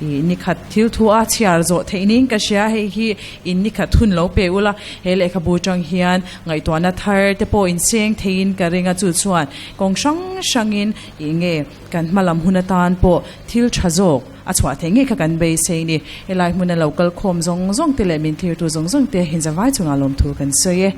ih nikhat thil thu a chhiar zawh theih niin ka hria, hei hi in nikhat hun lo pe ula, he lehkhabu atang hian ngaihtuahna thar te pawh inseng theiin ka ring a, chu chuan kawng hrang hrangin ih nge. Kan hmalam hun atan pawh thil tha zawk a chhuah theih ngei kha kan beisei ni. Helai hmuna lo kal khawm zawng zawng te leh min thlirtu zawng zawng te hinzavai chungah lawmthu kan sawi e.